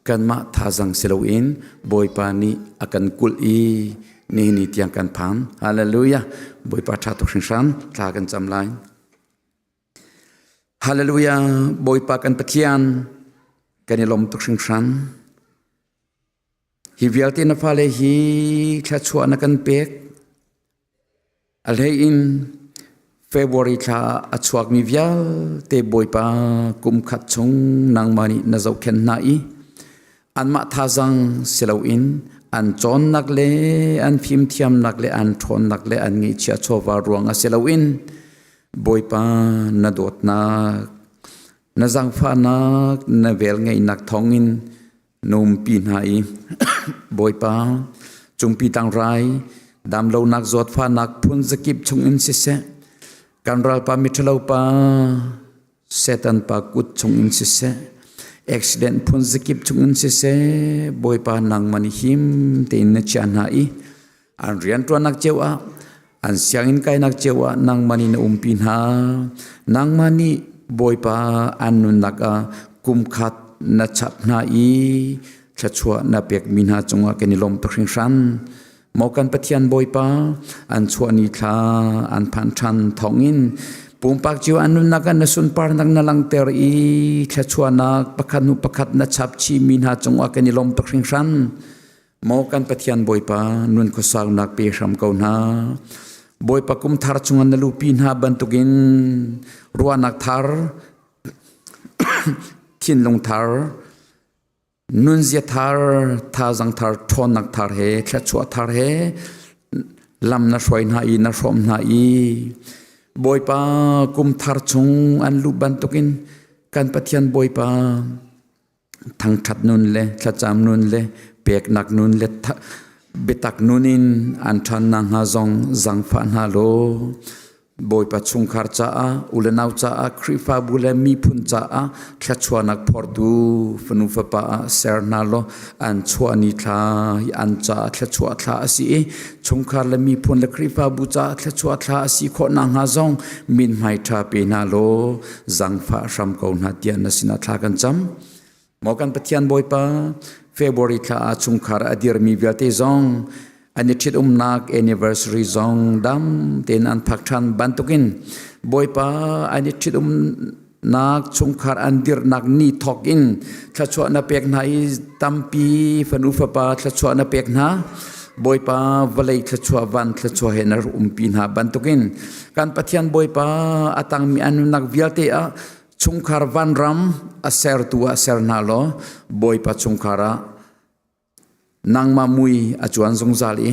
kanmah thazang si loin Bawipa nih a kan kulh i nihin ni tiang kan phan. Hallelujah! Bawipa ṭha tuk hringhran thla kan cam lai. Hallelujah! Bawipa kan Pathian, kan i lawm tuk hringhran. Hi vialte na fale hi thluachuah na kan pek. A hlei in February thla a chuakmi vialte Bawipa kum khat chung nangmah nih na zohkhenh hna i anmah thazang si loin an cawnnak le an fimthiamnak le an ṭhawnnak le an ngeihchiah chawva ruang ah si loin Bawipa na dawtnak, na zaangfahnak, na velngeihnak thawngin na umpi hna i Bawipa cungpi tlangrai damlonak zawtfahnak phun zakip chungin siseh kan ralpa miṭhalo pa Satan pa kut chungin siseh accident phun zakip chungin siseh Bawipa nangmah nih him tein na chiah hna i an rianṭuannak cio ah an sianginn kainak cio ah nangmah nih na umpi hna nangmah nih Bawipa an nunnak ah kum khat na chap hna i thluachuah na pekmi hna cungah kan i lawm tuk hringhran maw kan Pathian Bawipa an chuah ni thla an phan ṭhan thawngin pumpak cio an nunnak ah na sunparnak na langhter i thluachuahnak pakhat hnu pakhat na chap chihmi hna cungah kan i lawm tuk hringhran Maw kan Pathian Bawipa nun khuasaunak pe hram ko hna. Bawipa kum thar chungah na lupi hna bantukin ruahnak thar, thinlung thar, nunzia thar, thazang thar, ṭhawnnak thar he, thluachuah thar he lam na hruai hna i na hrawm hna i Bawipa kum thar chung an luh bantukin kan Pathian Bawipa thangṭhat nun le thlacam nun le peknak nun le biatak nun in an ṭhan nakhnga zong zaangfah hna law Bawipa chungkhar caah u le nau caah Khrihfabu le miphun caah thluachuahnak phortu fanu fapa ah ser hna law an chuah ni thla hi an caah thluachuah thla a si i chungkhar le miphun le Khrihfabu caah thluachuah thla a si khawh nakhnga zong mithmai ṭha pe hna law zangfah hram ko hna tiah na sinah thla kan cam. Maw kan Pathian Bawipa, February thla ah chungkhar a dirmi vialte zong an i ṭhitumnak anniversary zong dam tein an phak ṭhan bantukin Bawipa an i ṭhitumnak chungkhar an dirhnak ni thawk in thluachuah na pek hna i tampi fanu fapa thluachuah na pek hna. Bawipa vawlei thluachuah van thluachuah he na umpi hna bantukin kan Pathian Bawipa a tangmi an nunnak vialte ah chungkhar vanram a sertu ah ser hna law Bawipa chungkhar ah nangmah mui a cuan zungzal i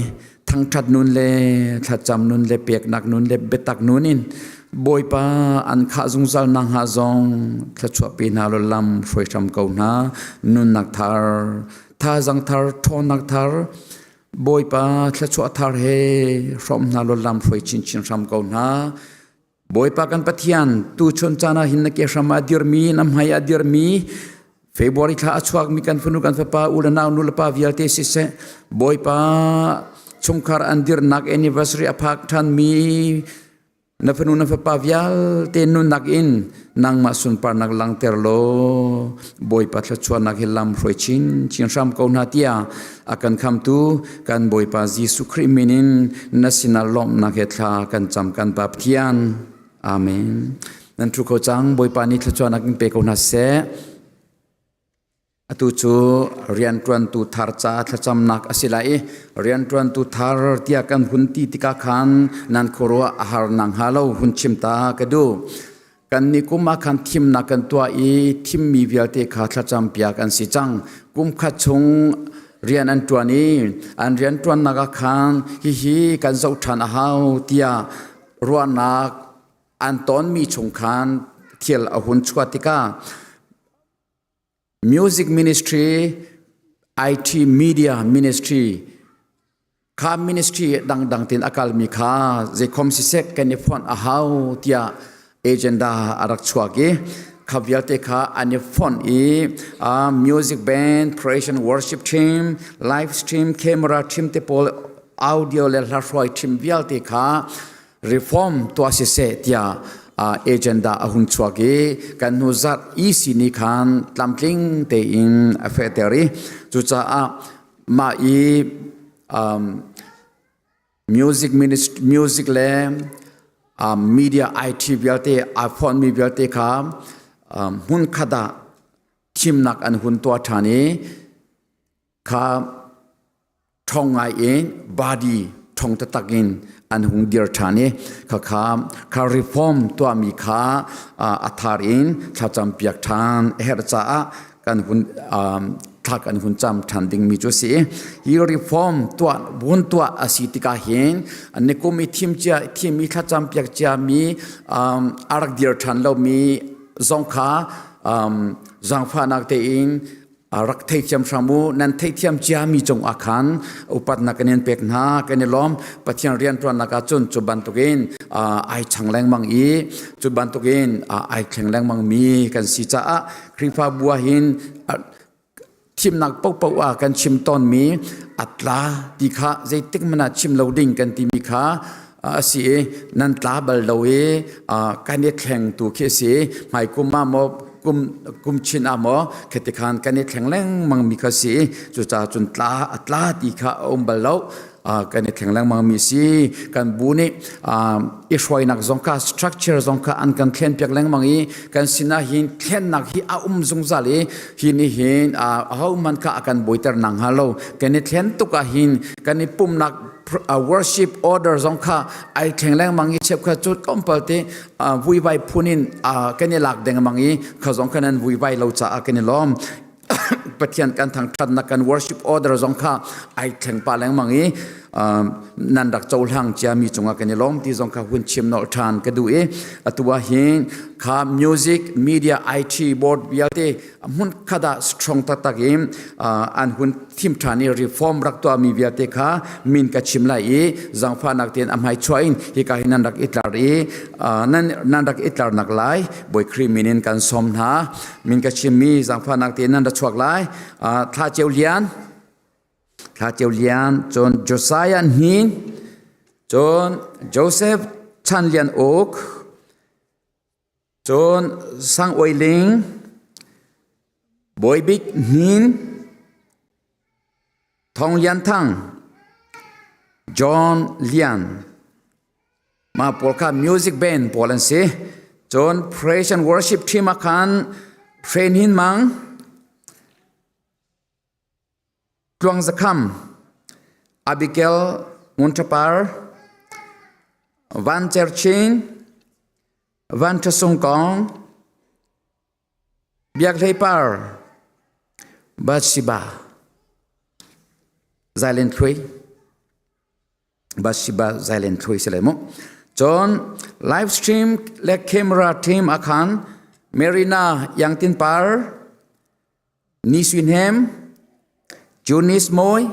thangṭhat nun le thlacam nun le peknak nun le biatak nun in Bawipa an khah zungzal nakhnga zong thluachuah pe hna law lam hruai hram ko hna. Nunnak thar, thazaang thar, ṭhawnnak thar, Bawipa thluachuah thar he hrawm hna law lam hruai chinchin hram ko hna. Bawipa kan Pathian, tuchun caan ah hin na ke hram ah dirmi, na hmai ah dirmi, February thla a chuakmi kan fanu kan fapa u le nau nu le pa vialte siseh, Bawipa chungkhar an dirnak anniversary a phak ṭhanmi na fanu na fapa vialte nunnak in nangmah sunparnak langter law Bawipa thluachuahnak hi lam hruai chin chin hram ko hna tiah a kan khamtu kan Bawipa Jesuh Khrih min in na sinah lawmhnak he thla kan cam kan Pa Pathian. Amen. Nan thu kho cang Bawipa nih thluachuahnak in pe ko hna seh. Atu cu rianṭuantu thar ca thlacamnak a si lai i rianṭuantu thar tiah kan hun ti tikah khan nan khuaruah a har nang hnga lo hun chim ta ka duh. Kan ni kum ah khan thimnak kan tuah i thimmi vialte kha thlacam piak an si cang. Kum khat chung rian an ṭuan i an rian ṭuannak ah khan hihi kan zoh ṭhan a hau tiah ruahnak an tonmi chung khan thil a hun chuah tikah Music ministry, IT media ministry, kha ministry dangdang tin a kalmi kha zeikhom sisek kan i fonh a hau tiah agenda a rak chuak i kha vialte kha an i fonh i music band, praise and worship team, live stream, camera team te pawl audio le hla hruai team vialte kha reform tuah siseh tiah agenda a hun chuak i kan hnu zarh EC nih khan tlamtling tein a fehter i cucaah mah i music ministry music le media IT vialte aa fonhmi vialte kha hmun khat ah thimnak an hun tuah ṭhan i kha ṭhawng ngai in body ṭhawng taktak in an hung dir ṭhan i khakha kha reform tuahmi kha a thar in thlacam piak ṭhan a herh caah kan hun thla kan hun cam ṭhan dingmi cu a si. Hi reform tuah vun tuah a si tikah hin nikum i thim cia thim i thlacam piak ciami a rak dir ṭhan lomi zong kha zaangfahnak tein rak theithiam hram u. Nan theihthiam ciami cungah khan upatnak kan in pek hna, kan i lawm. Pathian rianṭuannak ah cun cu bantukin ai chang lengmang i cu bantukin ai thleng lengmang mi kan si caah Khrihfabu ah hin thimnak paohpaoh ah kan chim tawnmi a tla ti kha zeitik hmanh ah chim lo ding kan timi kha a si i nan tla bal lo i kan i thleng tu khi a si. Hmaikum ah maw kum kum chin ah maw khati khan kan i thleng lengmang mi kha si. Cucaah cun tla a tla ti kha a um bal lo, kan i thleng lengmang mi si. Kan bu nih i hruainak zong kha, structure zong kha an kan thlen piak lengmang i kan sinah hin thlennak hi a um zungzal i hi nih hin aho man kha a kan buaiter nang hnga lo. Kan i thlen tuk ah hin kan i pumnak worship order zong kha ai thleng lengmang i cheukhat cu tlawmpal te vuivai phun in kan i lak dengmang i kha zong kha nan vuivai lo caah kan i lawm. Pathian kan thangṭhatnak kan worship order zong kha ai thleng pah lengmang i nan rak cohlang ciami cungah kan i lawm ti zong kha hun chim nolh ṭhan ka duh i atu ah hin kha music media IT board vialte hmun khat ah strong taktak in an hun thim ṭhan i reform rak tuahmi vialte kha min ka chim lai i zaangfahnak tein a hmai chuah in hika hi nan rak i tlar i nan rak i tlarnak lai Bawi Khrih min in kan sawm hna. Min ka chimmi zaangfahnak tein nan ra chuak lai. Thla Ceu Lian, Thla Ceu Lian, cun Josiah Hnin, cun Joseph Chan Lian Uk, Cun Sang Oi Ling, Bawi Bik Hnin, Thong Lian Thang, John Lian. Mah pawl kha music band pawl an si. Cun praise and worship team ah khan Hre Hnin Mang, Tluang Za Kham, Abigail Ngun Van Cer Chin, Van Ṭha Sung Kong, Biak Hlei Par, Bathsheba, Zailen Thluai, Bathsheba Zailen Thluai si lai mu. Cun live stream le camera team akhan Marina Yangtin Par, Ni Swin Hem, Junis Moy,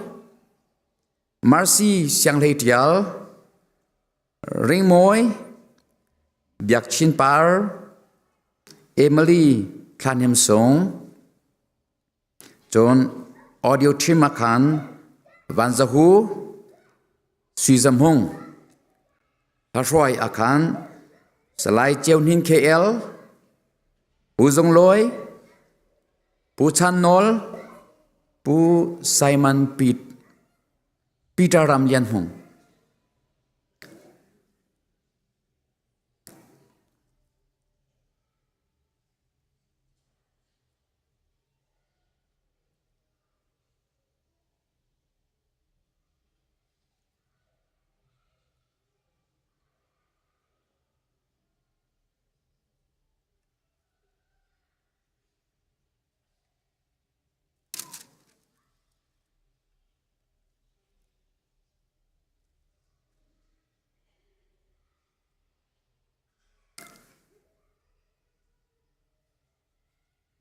Marcy Sianghlei Tial, Ring Moy, Biak Chin Par, Emily Thlan Hem Sung, Cun audio team ah khan Van Za Hu, Sui Zam Hung, Hruai ah khan Salai Ceu Hnin KL, Pu Zung Lawi, Pu Chan Nawl, Pu Simon Peter Ram Lian Hmung.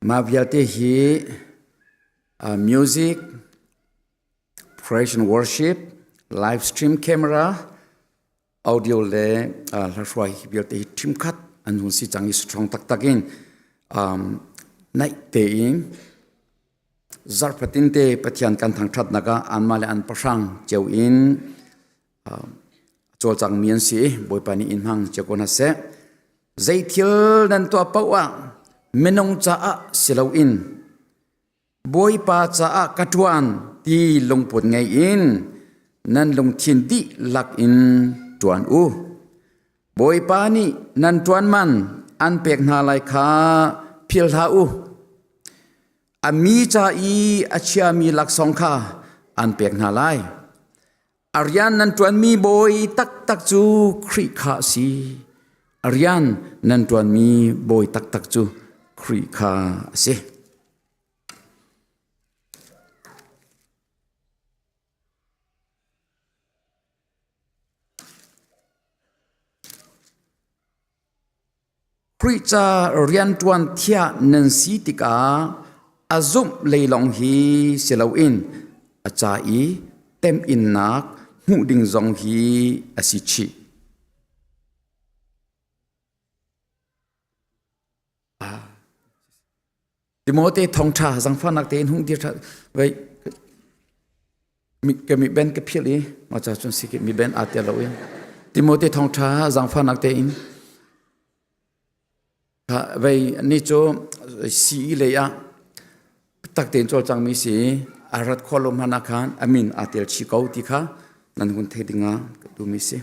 Mah vialte hi music, praise and worship, live stream camera, audio le hlahruai hi vialte hi ṭhimkhat an hun si cang i strong taktak in naih tein zarhfatin te Pathian kan thangṭhatnak ah anmah le an pahrang cio in cawlcangmi an si i Bawipa nih in hmang cio ko hna seh. Zei thil nan tuah paoh ah minung caah si loin Bawipa caah ka ṭuan ti lungput ngei in nan lungthin dihlak in ṭuan u. Bawipa nih nan ṭuan man an pek hna lai kha philh hlah u. A mi ca i a chiami laksawng kha an pek hna lai. A rian nan ṭuanmi bawi taktak cu Khrih kha a si. A rian nan ṭuanmi bawi taktak cu Khrih kha a si. Khrih ca rianṭuan thiah nan si tikah a zumh lei lawng hi si loin a ca i temhinnak hmuh ding zong hi a si chih. Timote thawngṭha zangfahnak tein hung dir ṭha vei ka mi ben ka philh i ma cha cun si mi ben aa tel lo i Timote thawngṭha zangfahnak tein vei ni cu CE lei ah tak tein cawlcangmi si a rat khawh lo hmanh ah khan a min aa tel chih ko ti kha nan hun thei ding ah ka duhmi si.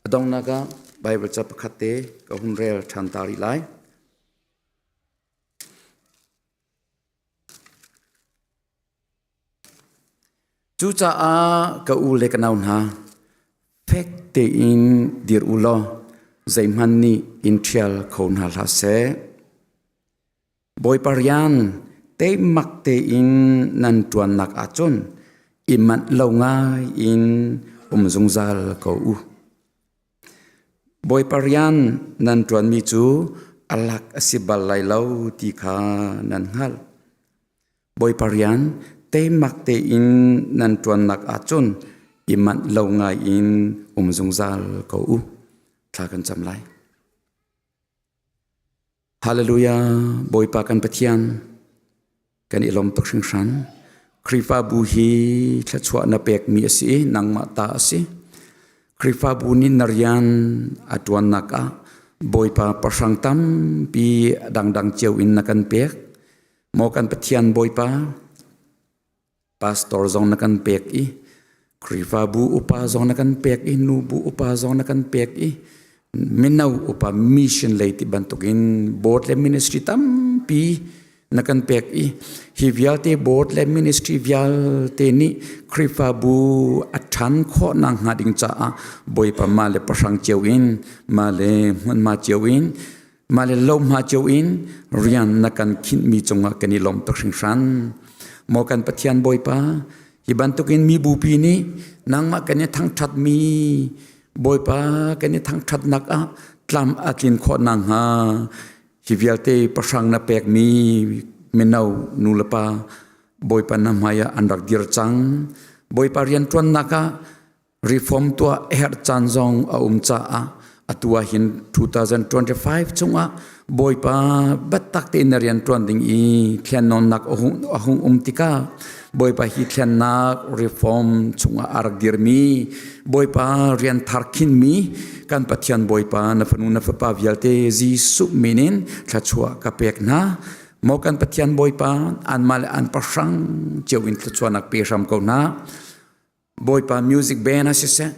A donghnak ah Baibal ca pakhat te ka hun rel ṭhan ta rih lai. Cucaah ka u le ka nau hna, fek tein dir u law zeihmanh nih in ṭhial kho hna hlah seh. Bawipa rian teimak tein nan ṭuannak ahcun i manh lo ngai in um zungzal ko u. Bawipa rian nan ṭuanmi cu a lak a si bal lai lo ti kha nan hngalh. Bawipa rian teimak tein nan ṭuannak ahcun i manh lo ngai in um zungzal ko u. Thla kan cam lai. Hallelujah Bawipa kan Pathian kan i lawm tuk hringhran Khrihfabu hi thluachuah na pekmi a si i nangmah ta a si Khrihfabu nih na rian a ṭuannak ah Bawipa pahrang tampi dangdang cio in na kan pek maw kan Pathian Bawipa Pastor zong na kan pek i Khrihfabu upa zong na kan pek i nubu upa zong na kan pek i mino upa mission lei ti bantukin board le ministry tampi na kan pek i hi vialte board le ministry vialte nih Khrihfabu a ṭhan khawh nak hnga ding caah Bawipa mah le pahrang cio in mah le hmunhma cio in Mah le lohma cio in rian na kan khinhmi cungah kan i lawm tuk hringhran. Maw kan Pathian Bawipa, hi bantukin mi bupi nih nangmah kan i thangṭhatmi Bawipa kan i thangṭhatnak ah tlam a tlin khawh nakhnga hi vialte pahrang na pekmi mino nulepa Bawipa na hmai ah an rak dir cang. Bawipa rianṭuannak ah reform tuah a herh caan zong a um caah atu ah hin 2025 chungah Bawipa biatak tein na rian ṭuan ding i thlennawnnak a hung um tikah Bawipa hi thlennak reform chungah a rak dirmi Bawipa rian thar khinmi kan Pathian Bawipa na fanu na fapa vialte Jesuh min in thluachuah ka pek hna. Maw kan Pathian Bawipa anmah le an pahrang cio in thluachuahnak pe hram ko hna. Bawipa music band ah siseh,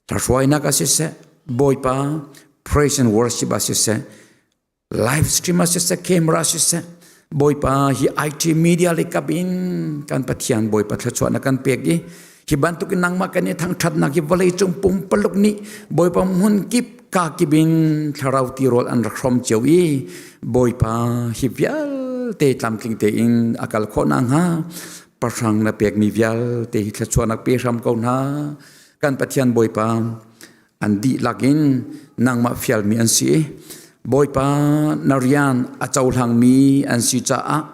hruainak ah siseh, Bawipa praise and worship ah siseh, live stream ah siseh, camera siseh, Bawipa hi IT media le kap in kan Pathian Bawipa thluachuah na kan pek i hi bantuk in nangmah kan i thangṭhatnak hi vawlei cung pumpaluk nih Bawipa hmun kip ka kip in thlarau tirawl an rak hrawm cio i Bawipa hi vialte tlamtling tein a kal khawh nakhnga pahrang na pekmi vialte hi thluachuahnak pe hram ko hna. Kan Pathian Bawipa an dihlak in nangmah fialmi an si. Bawipa na rian a cohlangmi an si caah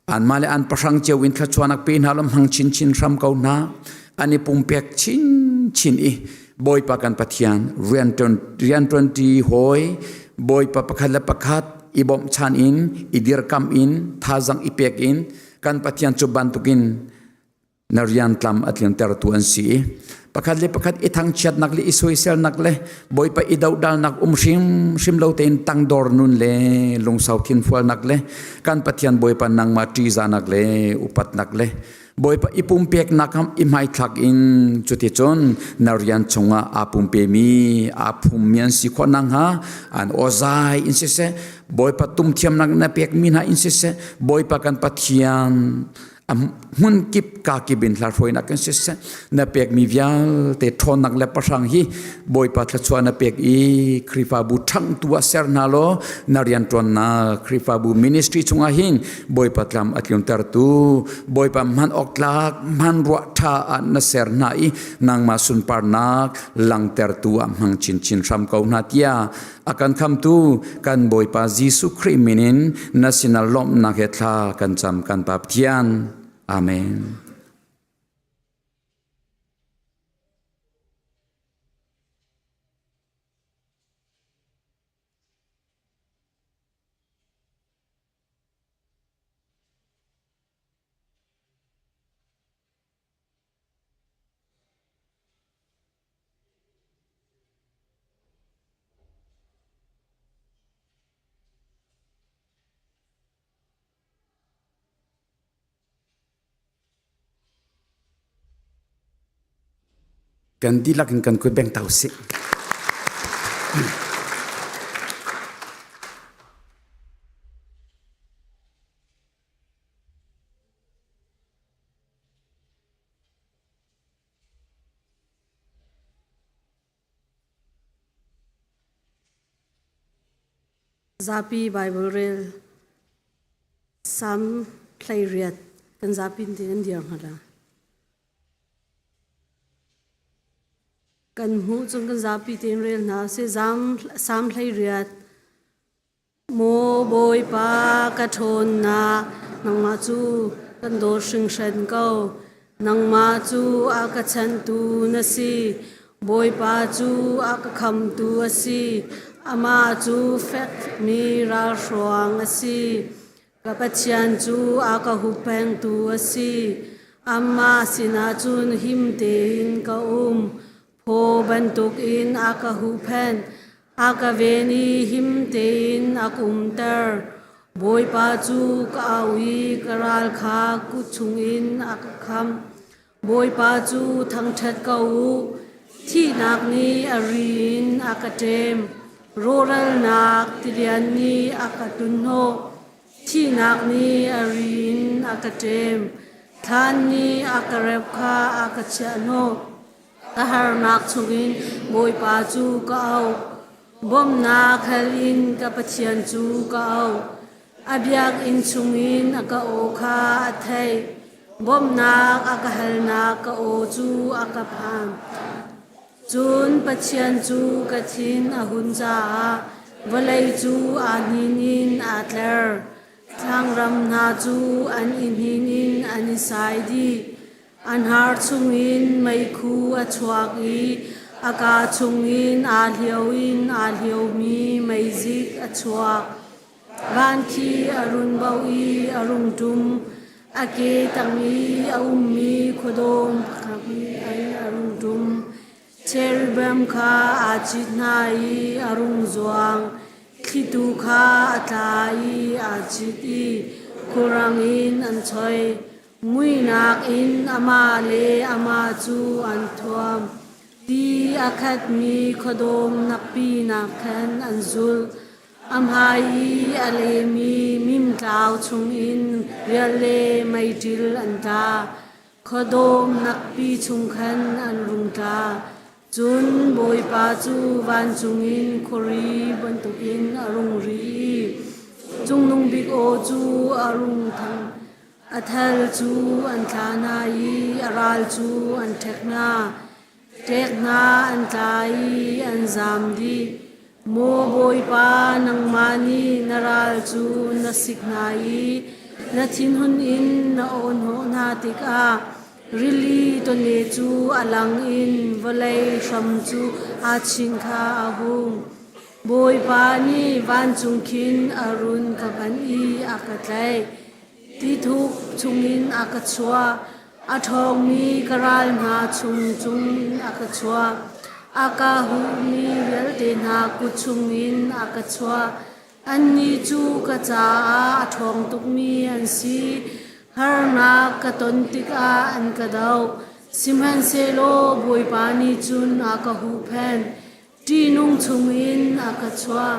anmah le an pahrang cio in thluachuahnak pe hna law hmang chinchin hram ko hna. An i pumpek chinchin i Bawipa kan Pathian rianṭuanṭi hawi Bawipa pakhat le pakhat i bawmhchan in i dirkamh in thazang i pek in kan Pathian cu bantukin na rian tlam a tlintertu an si i pakhat le pakhat i thangchiatnak le i soiselnak le Bawipa i dohdalnak um hrimhrim lo tein tangdor nun le lungsau thinfualnak le kan Pathian Bawipa nangmah ṭihzahnak le upatnak le Bawipa i pumpeknak i hmaithlak in cuticun na rian chungah aa pumpemi aa phummi an si khawh nakhnga an awzai in siseh Bawipa tumthiamnak na pekmi hna in siseh Bawipa kan Pathian a hmun kip ka kip in hlarhruainak in siseh na pekmi vialte ṭhawnnak le pahrang hi Bawipa thluachuah na pek i Khrihfabu ṭhangtu ah ser hna law na rianṭuannak Khrihfabu ministry chungah hin Bawipa tlam a tluntertu Bawipa hman awk tlak hman ruah ṭha ah na ser hna i nangmah sunparnak langtertu ah hmang chinchin hram ko hna tiah a kan khamtu kan Bawipa Jesuh Khrih min in na sinah lawmhnak he thla kan cam kan Pa Pathian. Amen. Kan dihlak in kan kut beng ta usih. Zapi Bible rel Sam 18 kan zapi tin an dir hnga la. Kan hmuh cun kan zapi tein rel hna si Sam 18 Maw Bawipa ka ṭhawnnak nangmah cu kan dawt hringhran ko. Nangmah cu a ka chanhtu na si. Bawipa cu a ka khamtu a si. Amah cu fekmi ralhruang a si. Ka Pathian cu a ka huppengtu a si. Amah sinah cun him tein ka um. Phaw bantukin a ka huhphenh, a ka ven i him tein a ka umter. Bawipa cu ka au i ka ral kha kut chungin a ka khamh. Bawipa cu thangṭhat ko u. Thihnak nih a ri in a ka ṭem. Rawhralnak tilian nih a ka tlunhnawh. Thihnak nih a ri in a ka ṭem. Thlan nih a ka rep kha a ka chiahhnawh. Ka harnak chungin Bawipa cu ka auh. Bawmhnak hal in ka Pathian cu ka auh. A biakinn chungin a ka aw kha a theih. Bawmhnak a ka halnak ka aw cu a ka phan. Cun Pathian cu ka thin a hun caah vawlei cu aa hnin in aa tler. Thlangram hna cu an i hnin in an i sai dih. A hnar chungin meikhu a chuak i a kaa chungin aa hlio in aa hliomi meizik a chuak. Van khi a run boh i a rung ṭum. A ke tang i a ummi khuadawm pakhat in a rung ṭum. Cherubim kha aa cit hna i a rung zuang. Thlitu kha a tla i aa cit i khulrang in an choi. Muihnak in amah le amah cu an thuam. Ti a khatmi khuadawm nakpi nak khan an zulh. A hmai i a lemi mimtlau chungin rial le meiṭil an tla. Khuadawm nakpi chung khan an rung tla. Cun Bawipa cu vancung in khuari bantukin a rung ri i Cungnung Bik aw cu a rung thang. A thal cu an tla hna i a ral cu an ṭhek hna. Ṭek hna an tla i an zaam dih. Maw Bawipa, nangmah nih na ral cu na sik hna i na thinhun in na awhnawh hna tikah rili tawne cu a lang in vawlei hram cu aa chin kha a hung. Bawipa nih vancung khin a run ka panh i a ka tlaih. Tithuk chungin a ka chuah. A ṭhawngmi ka ral hna chung cungin a ka chuah. A ka huhmi vialte hna kut chungin a ka chuah. Annih cu ka caah a ṭhawng tukmi an si. Harnak ka ton tikah an ka doh. Sihmanhsehlaw Bawipa nih cun a ka huhphenh. Ṭihnung chungin a ka chuah.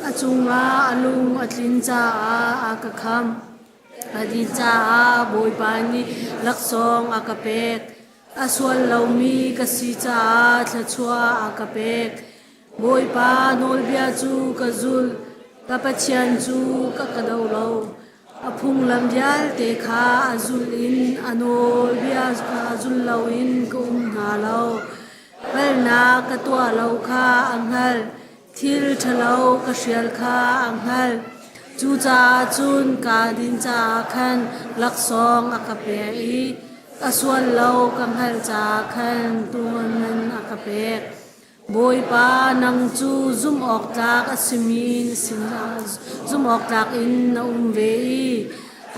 A cungah a lung a tlin caah a ka khamh. A din caah Bawipa nih laksawng a ka pek. A sual lomi ka si caah thluachuah a ka pek. Bawipa nawlbia cu ka zulh, ka Pathian cu ka ka do lo. A phunglam vialte kha a zulh in a nawlbia kha zul loin ka um hna lo. Palhnak ka tuah lo kha a hngalh. Thil ṭhalo ka hrial kha a hngalh. Cucaah cun kaa din caah khan laksawng a ka pek i ka sual lo ka hngalh caah khan tuanman a ka pek. Bawipa, nang cu zumhawktlak a simi na sinah zumhawktlak in na um ve i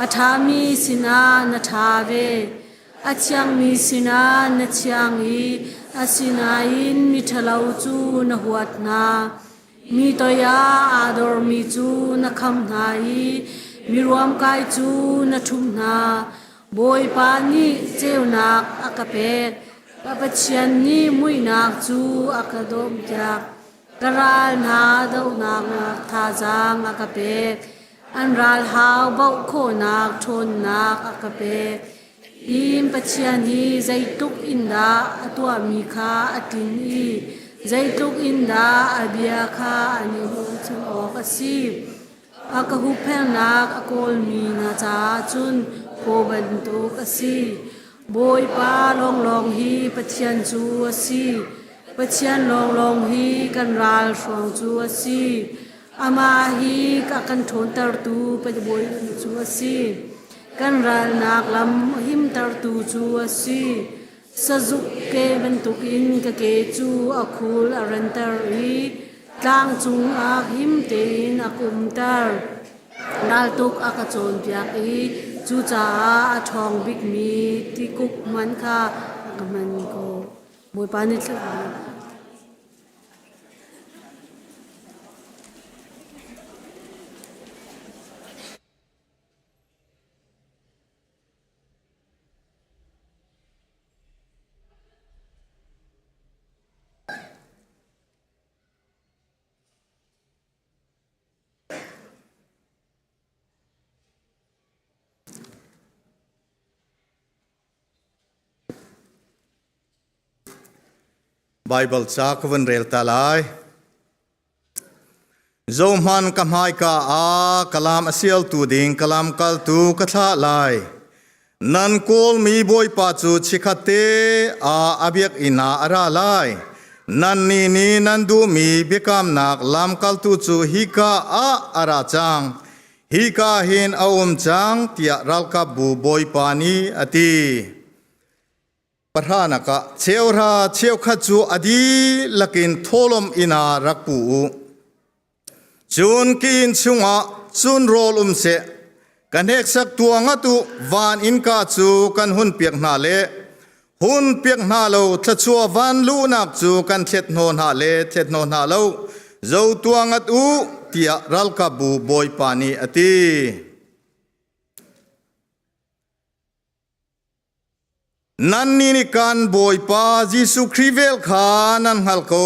a ṭhami sinah na ṭha ve. A thiangmi sinah na thiang i asinain miṭhalo cu na huat hna. Mi toiah aa dormi cu na kham hna i miruamkai cu na ṭhumh hna. Bawipa nih ceunak a ka pek. Ka Pathian nih muihnak cu a ka dawmpiak. Ka ral hna dohnak thazaang a ka pek. An ralhau bauh khawhnak ṭhawnnak a ka pek. Hi Pathian hi zeitluk in dah a tuahmi kha a tlin i zeitluk in dah a bia kha an i hmuhchun awk a si. A ka hupphelnak a kawlmi hna caah cun paw bantuk a si. Bawipa lawnglawng hi Pathian cu a si. Pathian lawnglawng hi kan ral hruang cu a si. Amah hi a kan ṭhawntertu Bawi cu a si. Kan ralnak lam himtertu cu a si. Sazuk ke bantukin ka ke cu a khul a ranter i tlang cungah him tein a ka umter. Raltuk a ka cawnpiak i cucaah a ṭhawng bikmi tikuk hmanh kha a ka hman khawh. Bawipa nih thla Baibal ca ka van rel ta lai. Zohman ka hmaika ah kalam a sialtu ding kalam kaltu ka thlah lai. Nan kawlmi Bawipa cu chikkhatte ah a biakinn ah a ra lai. Nannih nih nan duhmi biakamnak lamkaltu cu hika ah a ra cang. Hika hin a um cang tiah ralkapbu Bawipa nih a ti. Pahranak ah cheuhra cheukhat cu a dihlak in thawhlawm inn ah rak pu u. Cun ki inn chungah cun rawl um seh. Ka hneksak tuang atu van innka cu kan hun piak hna le hun piak hna lo thluachuah van luhnak cu kan thlet hnaw hna le thlet hnaw hna lo zo tuang at u tiah ralkapbu bawipa nih a ti. Nannih nih kan Bawipa Jesuh Khrih vel kha nan hngal ko.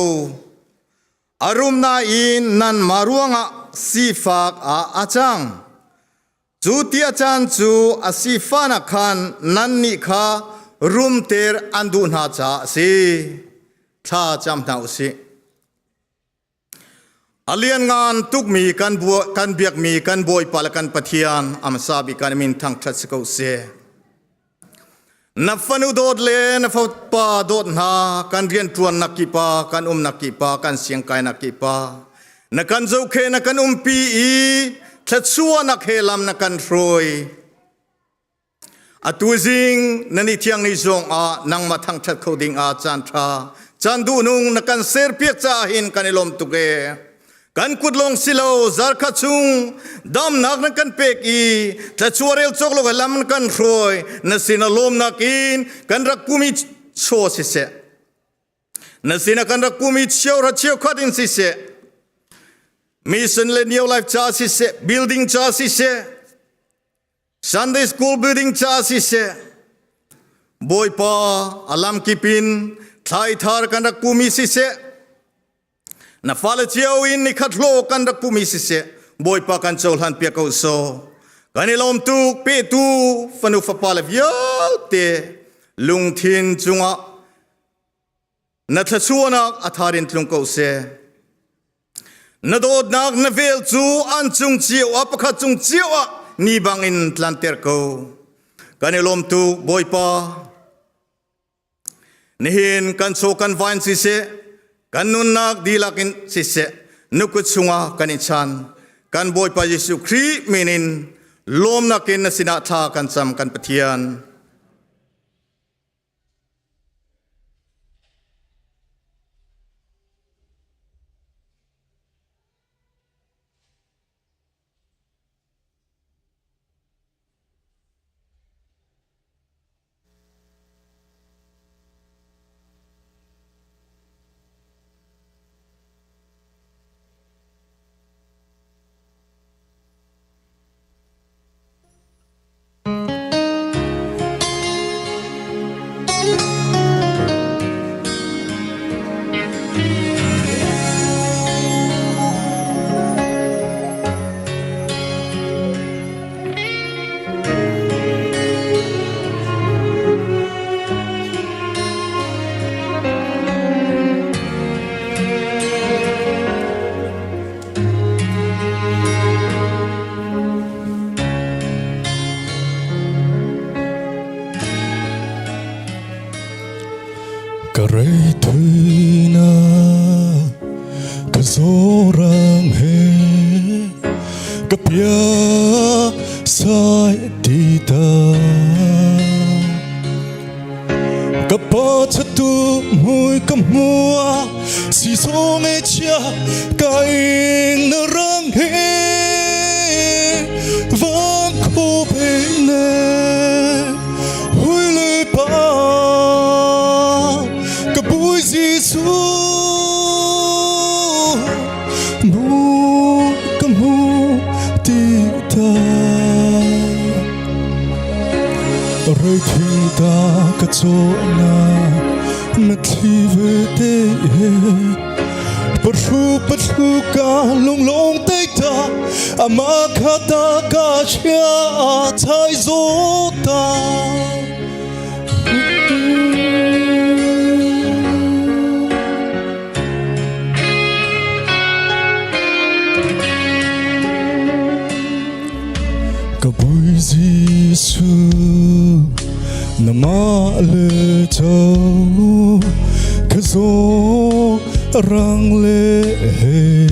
A rum nain nanmah ruangah sifak ah a cang. Cu ti a caan cu a sifahnak khan nannih kha rumter an duh hna caah a si. Thla cam hna u sih. A lianngan tukmi kan kan biakmi kan Bawipa le kan Pathian amasa bik kan min thangṭhat si ko seh. Na fanu dawt le na fapa dawt hna kan rianṭuannak kipa kan umnak kipa kan siangkainak kipa na kan zohkhe na kan umpi i thluachuahnak he lam na kan hruai. Atu zing na ni thiang ni zong ah nangmah thangṭhat kho ding ah caan ṭha caan duhnung na kan serpiak caah hin kan i lawm tuk ee. Kan kut lawng si lo zarkhat chung damnak na kan pek i thlachuah rel cawk lo lam na kan hruai na sin a lawmnak in kan rak pumi chaw siseh na sin a kan rak pumi cheuhra cheukhat in siseh mission le new life ca siseh building ca siseh Sunday school building ca siseh Bawipa a lamkip in thlai thar kan rak pumi siseh na fale cio in nikhat hlaw kan rak pumi siseh Bawipa kan cohlan piak ko so kan i lawm tuk petu fanu fapa le vialte lungthin cungah na thluachuahnak a thar in tlung ko seh. Na dawtnak na vel cu an cung cio ah pakhat cung cio ah ni bangin tlanter ko. Kan i lawm tuk Bawipa. Nihin kan chaw kan vain siseh, kan nunnak dihlak in siseh, nukut chungah kan i chan. Kan Bawipa Jesuh Khrih min in lawmnak in na sinah thla kan cam kan Pathian. Ka rei thui na ka zorang he ka pia sai ti ta Ka pa chatu mui ka mua si so me chia ka in na rang he vang kho pe ne hui le pa ka bui Jesu mu ka mu ti ta Rei ta ka chawna na thli ve te he Pathu pathu ka lunglong te ta ama khata ka chia chai zo ta Ka Bawi Jesuh na mah le cho ka zaw rang le hei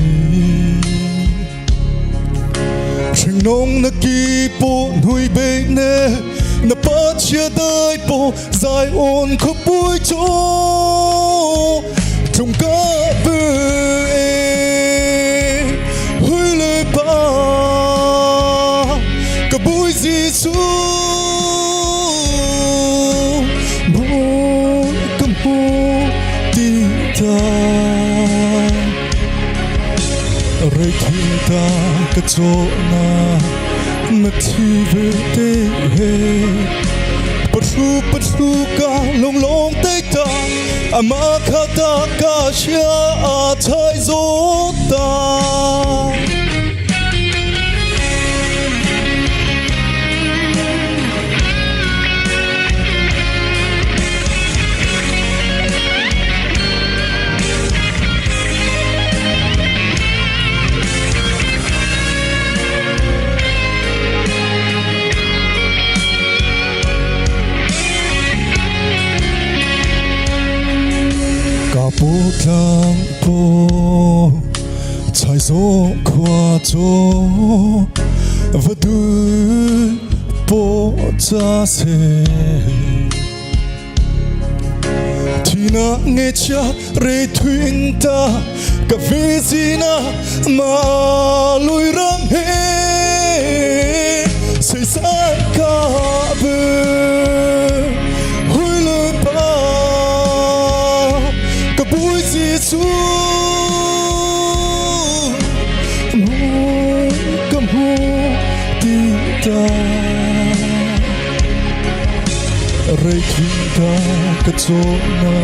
Hringnong na ki po nui be ne na pa chia dai po zai on khupui cho tung ka bu e hui le pa ka bui Giêsu mo ka mo ti ta Rei ta ka chaw na na thi ve te he Pathu pathu ka long long te ta ama kha ta ka sia a chai zo ta. Ka pu tlang pu chai zo khua cho va du po cha se Thina nge chia re thuin ta ka ve zina ma lui ram he sei sai ka bu hui le pa ka bui ji chu mo ka mo ti ta Rei ta ka chaw na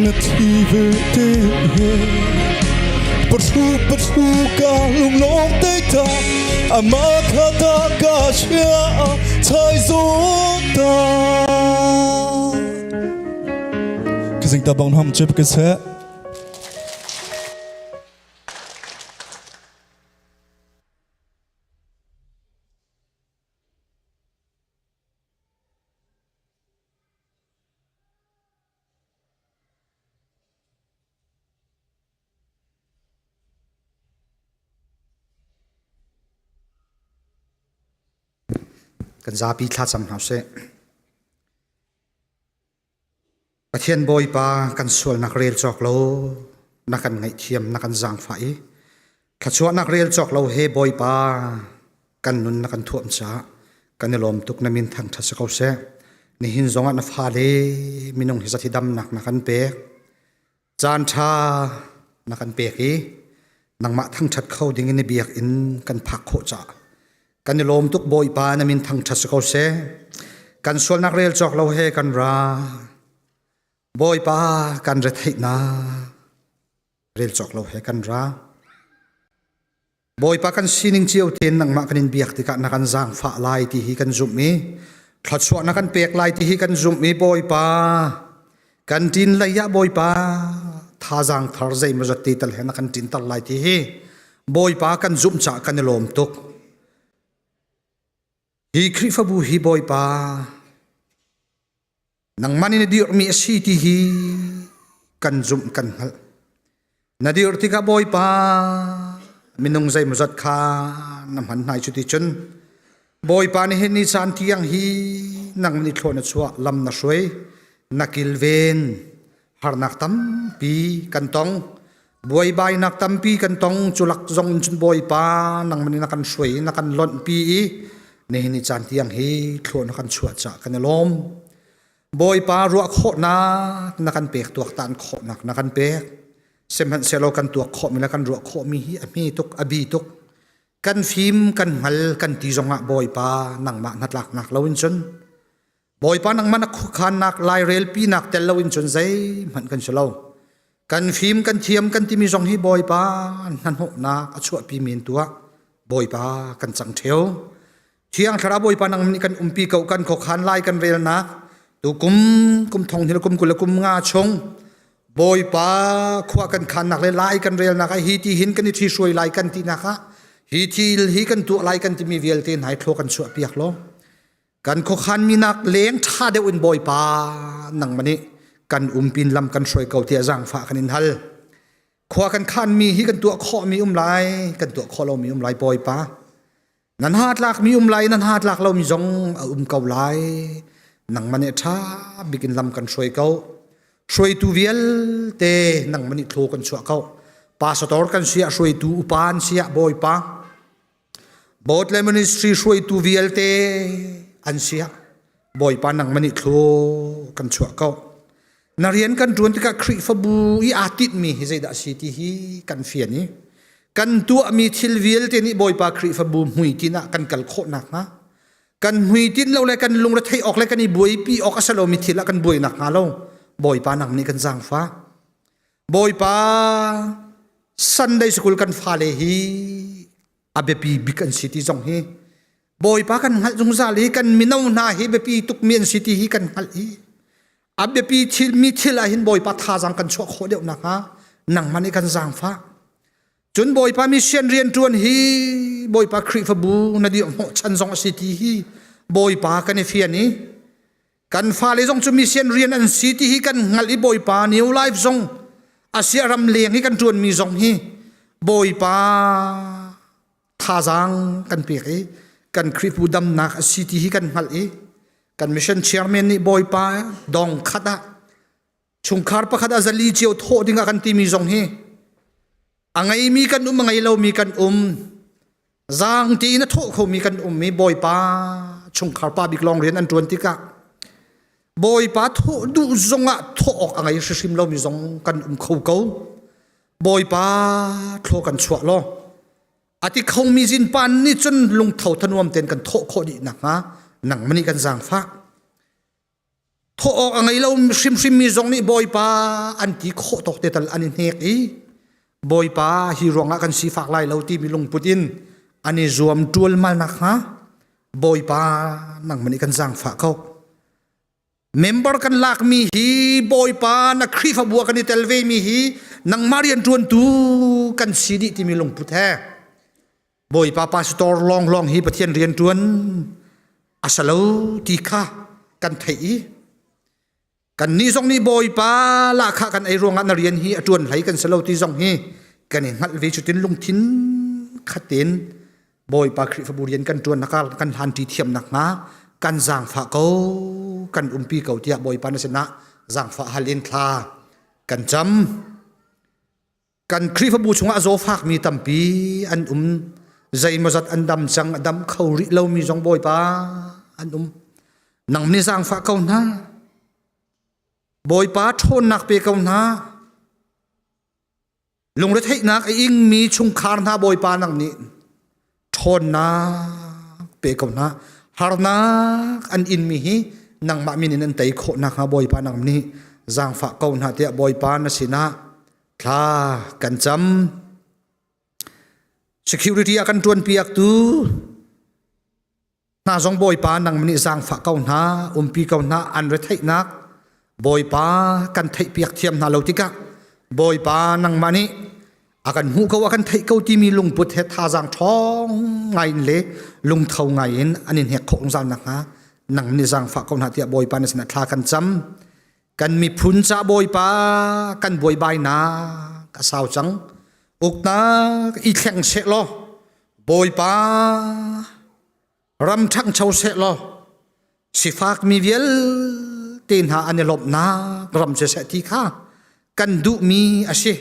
na thi ve te he Pathu pathu ka lung long te ta ama kha ta ka sia chai zo ta Ka sing ta bang ham chep ka se. Kan zapi thlacam hna sih. Pathian Bawipa kan sualnak rel cawk lo na kan ngaihthiam na kan zaangfah i thluachuahnak rel cawk lo he Bawipa kan nun na kan thuam caah kan i lawm tuk na min thangṭhat si ko seh. Nihin zongah na fale minung hi zathi damnak na kan pek. Caan ṭha na kan pek i nangmah thangṭhat kho ding in na biakinn kan phak khawh caah kan i lawm tuk Bawipa na min thangṭhat si ko seh. Kan sualnak rel cawk lo he kan ra. Bawipa kan retheihnak rel cawk lo he kan ra. Bawipa kan sining cio tein nangmah kan in biak tikah na kan zaangfah lai ti hi kan zumh i thluachuah na kan pek lai ti hi kan zumh i Bawipa kan ṭin lei ah Bawipa thazaang thar zeimawzat ti tal he na kan ṭinter lai ti hi Bawipa kan zumh caah kan i lawm tuk. Hi Khrihfabu hi Bawipa Nangmah nih na dirhmi a si ti hi kan zumh kan hngalh. Na dirh tikah Bawipa minung zeimawzat kha na hman hna i cuticun Bawipa nih hin ni caan tiang hi nang nih thlaw na chuah lam na hruai na kilven harnak tampi kan tong buaibainak tampi kan tong culak zong in cun Bawipa nangmah nih na kan hruai na kan lonhpi i nihin ni caan tiang hi thlua na kan chuah caah kan i lawm. Bawipa ruah khawhnak na kan pek tuaktan khawhnak na kan pek. Sihmanhsehlaw kan tuak khawhmi le kan ruah khawhmi hi a hme tuk a bi tuk. Kan fim kan hngal kan ti zongah Bawipa nangmah hnatlaknak loin cun Bawipa nangmah na khuakhannak lairelpinak tel loin cun zeihmanh kan si lo. Kan fim kan thiam kan timi zong hi Bawipa hnahnawhnak a chuahpi men tuah Bawipa kan cang ṭheo. Thiang Thlarau Bawipa nang nih kan umpi ko kan khuakhan lai kan relnak tu kum kum thong hnih le kum 25 chung Bawipa khua kan khannak le lai kan relnak ah hi ti hin kan i ṭhi hruai lai kan tinak ah. Hi thil hi kan tuah lai kan timi vialte hna hi thlaw kan chuah piak law kan khuakhan minak leng ṭha deuh in Bawipa nangmah nih kan umpin lam kan hruai ko tiah zaangfah kan in hal. Khua kan khanmi hi kan tuah khawhmi um lai, kan tuah khawh lomi um lai Bawipa. Nan hatlakmi um lai, nan hatlak lomi zong a um ko lai. Nangmah nih ṭha bik in lam kan hruai ko. Hruaitu vialte nangmah nih thlaw kan chuah ko. Pastor kan siah, hruaitu upa an siah, Bawipa. Board le ministry hruaitu vialte an siah Bawipa nangmah nih thlu kan chuah ko. Na rian kan ṭuan tikah Khrihfabu i aa tinhmi hi zeidah a si ti hi kan fian i kan tuahmi thil vialte nih Bawipa Khrihfabu hmuitinh ah kan kal khawh nakhnga kan hmuitinh lo le kan lungre theih awk le kan i buaipi awk a si lomi thil ah kan buai nakhnga lo Bawipa nang nih kan zaangfah. Bawipa Sunday school kan fale hi a biapi bik an si ti zong hi Bawipa kan hngalh zungzal i kan mino hna hi biapi tukmi an si ti hi kan hngalh i a biapi thil mi thil ah hin Bawipa thazaang kan chuah khawh deuh nakhnga nangmah nih kan zaangfah cun Bawipa mission rian ṭuan hi Bawipa Khrihfabu na dirh hnawh chan zong a si ti hi Bawipa kan i fian i Kan fale zong cu mission rian an si ti hi kan hngalh i Bawipa New Life zong Asia ram leng i kan ṭuanmi zong hi Bawipa thazaang kan pek i kan Khrihfu damnak a si ti hi kan hngalh i kan mission chairman nih Bawipa dong khat ah chungkhar pakhat a zali cio thawh ding ah kan timi zong hi a ngeimi kan um a ngei lomi kan um zaang tiin a thawh khomi kan um i bawipa chungkhar pa bik lawng rian an ṭuan tikah bawipa thawh duh zongah thawh awk a ngei hrimhrim lomi zong kan um kho ko bawipa thlaw kan chuah law a ti khomi zinpan nih cun lungtho thanuam tein kan thawh khawh dih nakhnga nangmah nih kan zaangfah Thawh awk a ngei lo hrimhrim mi zong nih Bawipa an ti khawh tawk te tal an i hnek i Bawipa hi ruangah kan sifak lai lo timi lungput in an i zuam ṭualmal nakhnga Bawipa nangmah nih kan zaangfah ko. Member kan lakmi hi Bawipa na Khrihfabu ah kan i tel ve mi hi nangmah rianṭuantu kan si dih timi lungput he Bawipa pastor lawnglawng hi Pathian rianṭuan a si lo ti kha kan theih i kannih zong nih Bawipa lahkhah kan ei ruangah na rian hi a ṭuan hlei kan si lo ti zong hi kan i hngalh ve cutin lungthin khatin Bawipa Khrihfabu rian kan ṭuan nakah kan hlanṭi thiam nakhnga kan zaangfah ko kan umpi ko tiah Bawipa na sinah zaangfah hal in thla kan cam. Kan Khrihfabu chungah a zawfakmi tampi an um. Zeimawzat an dam cang, a dam kho rih lomi zong Bawipa an um. Nang nih zaangfah ko hna. Bawipa ṭhawnnak pe ko hna. Lungretheihnak a ingmi chungkhar hna Bawipa nang nih ṭhawnnak pe ko hna. Harnak an inmi hi nangmah min in an tei khawh nakhnga Bawipa nang nih zaangfah ko hna tiah Bawipa na sinah thla kan cam. Security a kan ṭuanpiaktu hna zong Bawipa nang nih zaangfah ko hna, umpi ko hna, an retheihnak Bawipa kan theihpiak thiam hna lo tikah Bawipa nangmah nih a kan hmuh ko a kan theih ko timi lungput he thazaang ṭhawng ngai in le lungtho ngai in an in hnek khawh zungzal nakhnga nang nih zaangfah ko hna tiah Bawipa na sinah thla kan cam. Kan miphun ca Bawipa kan buaibainak a sau cang. Uknak i thleng seh law Bawipa ram ṭhangcho seh law sifak mi vialte hna an i lawmhnak ram siseh ti kha kan duhmi a si.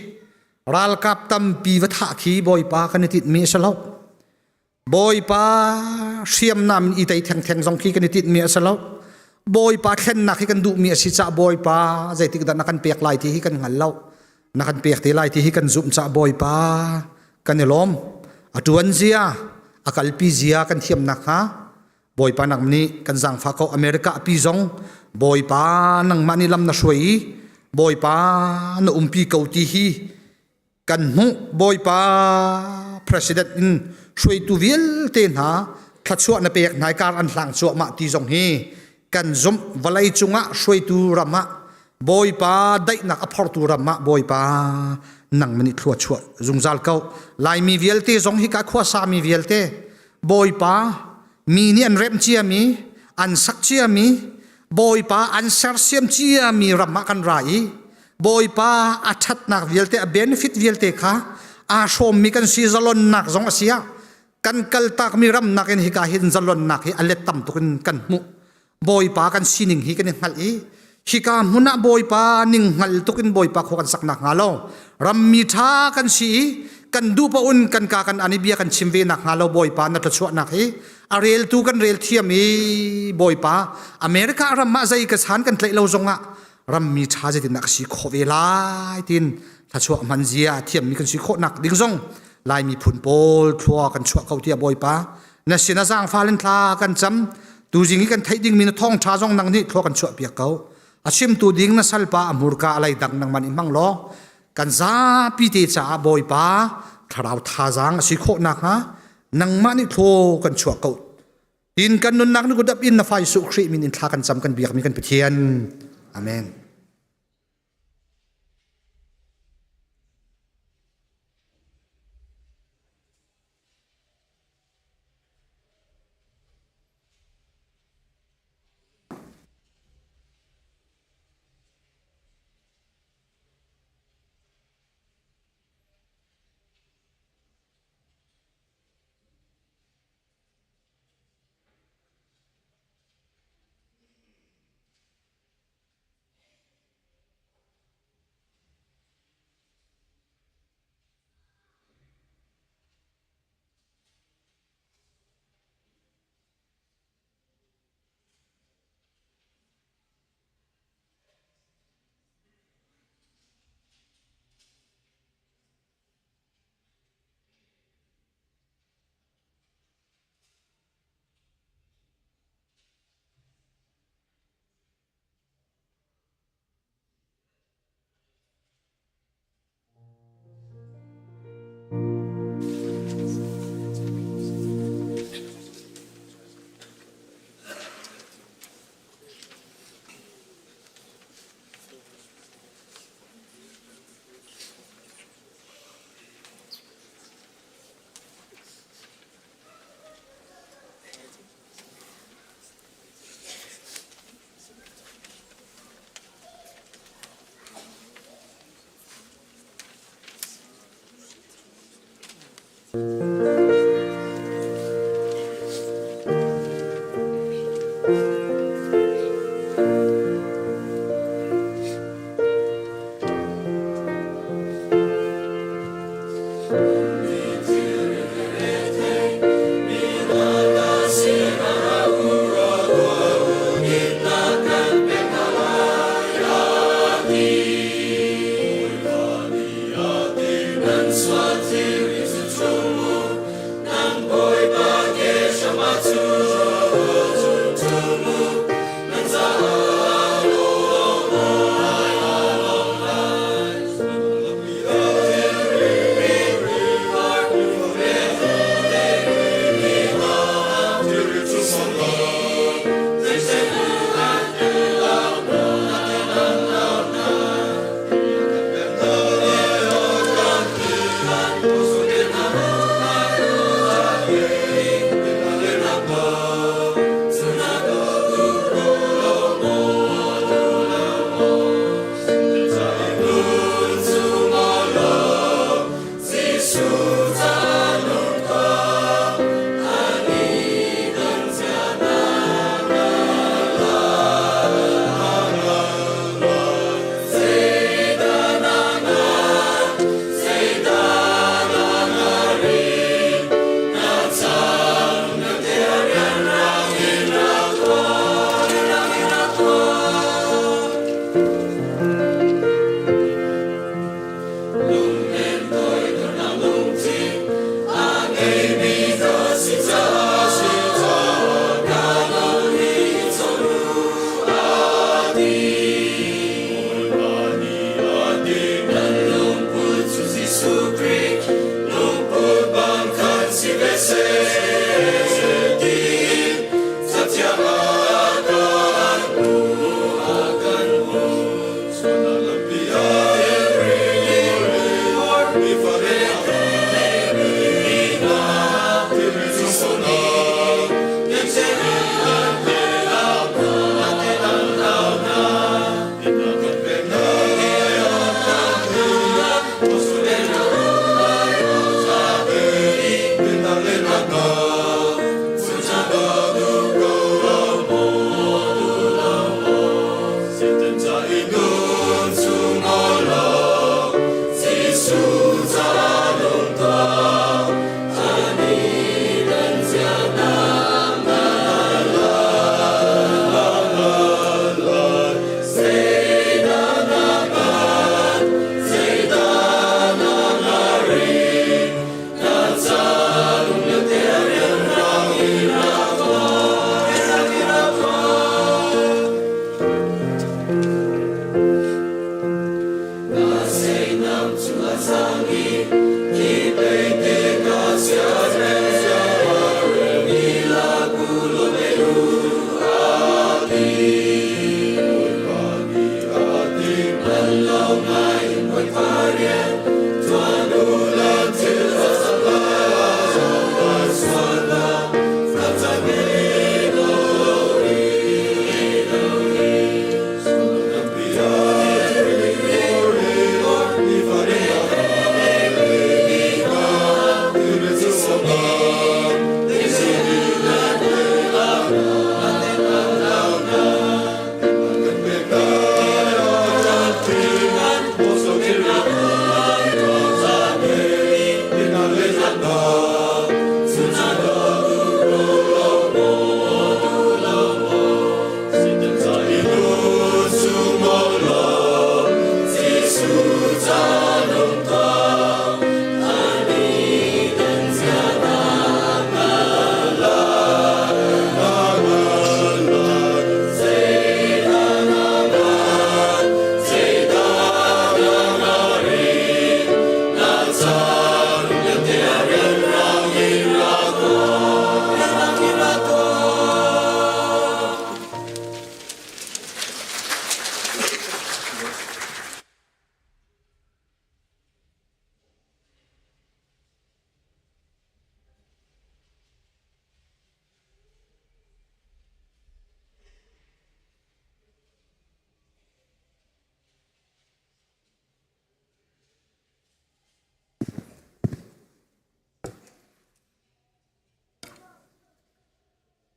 Ralkap tampi va thah khi Bawipa kan i tinhmi a si lo. Bawipa hriamnam in i tei thengtheng zong khi kan i tinhmi a si lo. Bawipa thlennak hi kan duhmi a si cah Bawipa zeitik dah na kan pek lai ti hi kan hngal lo. Na kan pek te lai ti hi kan zumh cah Bawipa kan i lawm. A tuan zia, a kalpi zia kan thiam nakhnga Bawipa nang nih kan zaangfah ko America pi zong Bawipa nangmah nih lam na hruai i Bawipa na umpi ko ti hi kan hmuh bawipa president in hruaitu vialte hna thluachuah na pek hna kar an hlang cuahmah ti zong hi kan zumh vawlei cungah hruaitu ram ah bawipa daihnak a phortu ram ah bawipa Nang mani thlua chuah zungzal ko. Laimi vialte zong hi ka khua mi vialte Bawipa mi nih an remh ciami an sak ciami Bawipa an sersiam ciami ram ah kan ra i Bawipa a ṭhatnak vialte a benefit vialte kha aa hrawmmi kan si zalonnak zong a si ah kan kaltakmi ram nakin hika hin zalonnak hi a let tam tuk in kan hmuh Bawipa kan sining hi kan i hngalh i hika hmun ah Bawipa ning hngal tuk in Bawipa khua kan saknak hnga lo rammi ṭha kan si i kan duh paoh in kan ka kan an i bia kan chim ve nak hnga lo Bawipa na thluachuahnak hi a reltu kan rel thiam i Bawipa America ram ah zei ka san kan tlaih lo zongah rammi ṭha zeitindah ka si khawh ve lai tin thluachuah hman zia thiammi kan si khawh nak ding zong Lai miphun pawl thlua kan chuah ko tiah Bawipa na sin a zaangfal in thla kan cam tuzing i kan theih dingmi na thawngṭha zong nang nih thlua kan chuah piak ko a chimtu ding na salpa a hmurka a leidang nangman i hmang law kan zapi te caah Bawipa thlarau thazaang a si khawh nakhnga nangmah nih thlaw kan chuah ko tin kan nunnak ni kutap in na fa Jesuh Khrih min in thla kan cam kan biakmi kan Pathian amen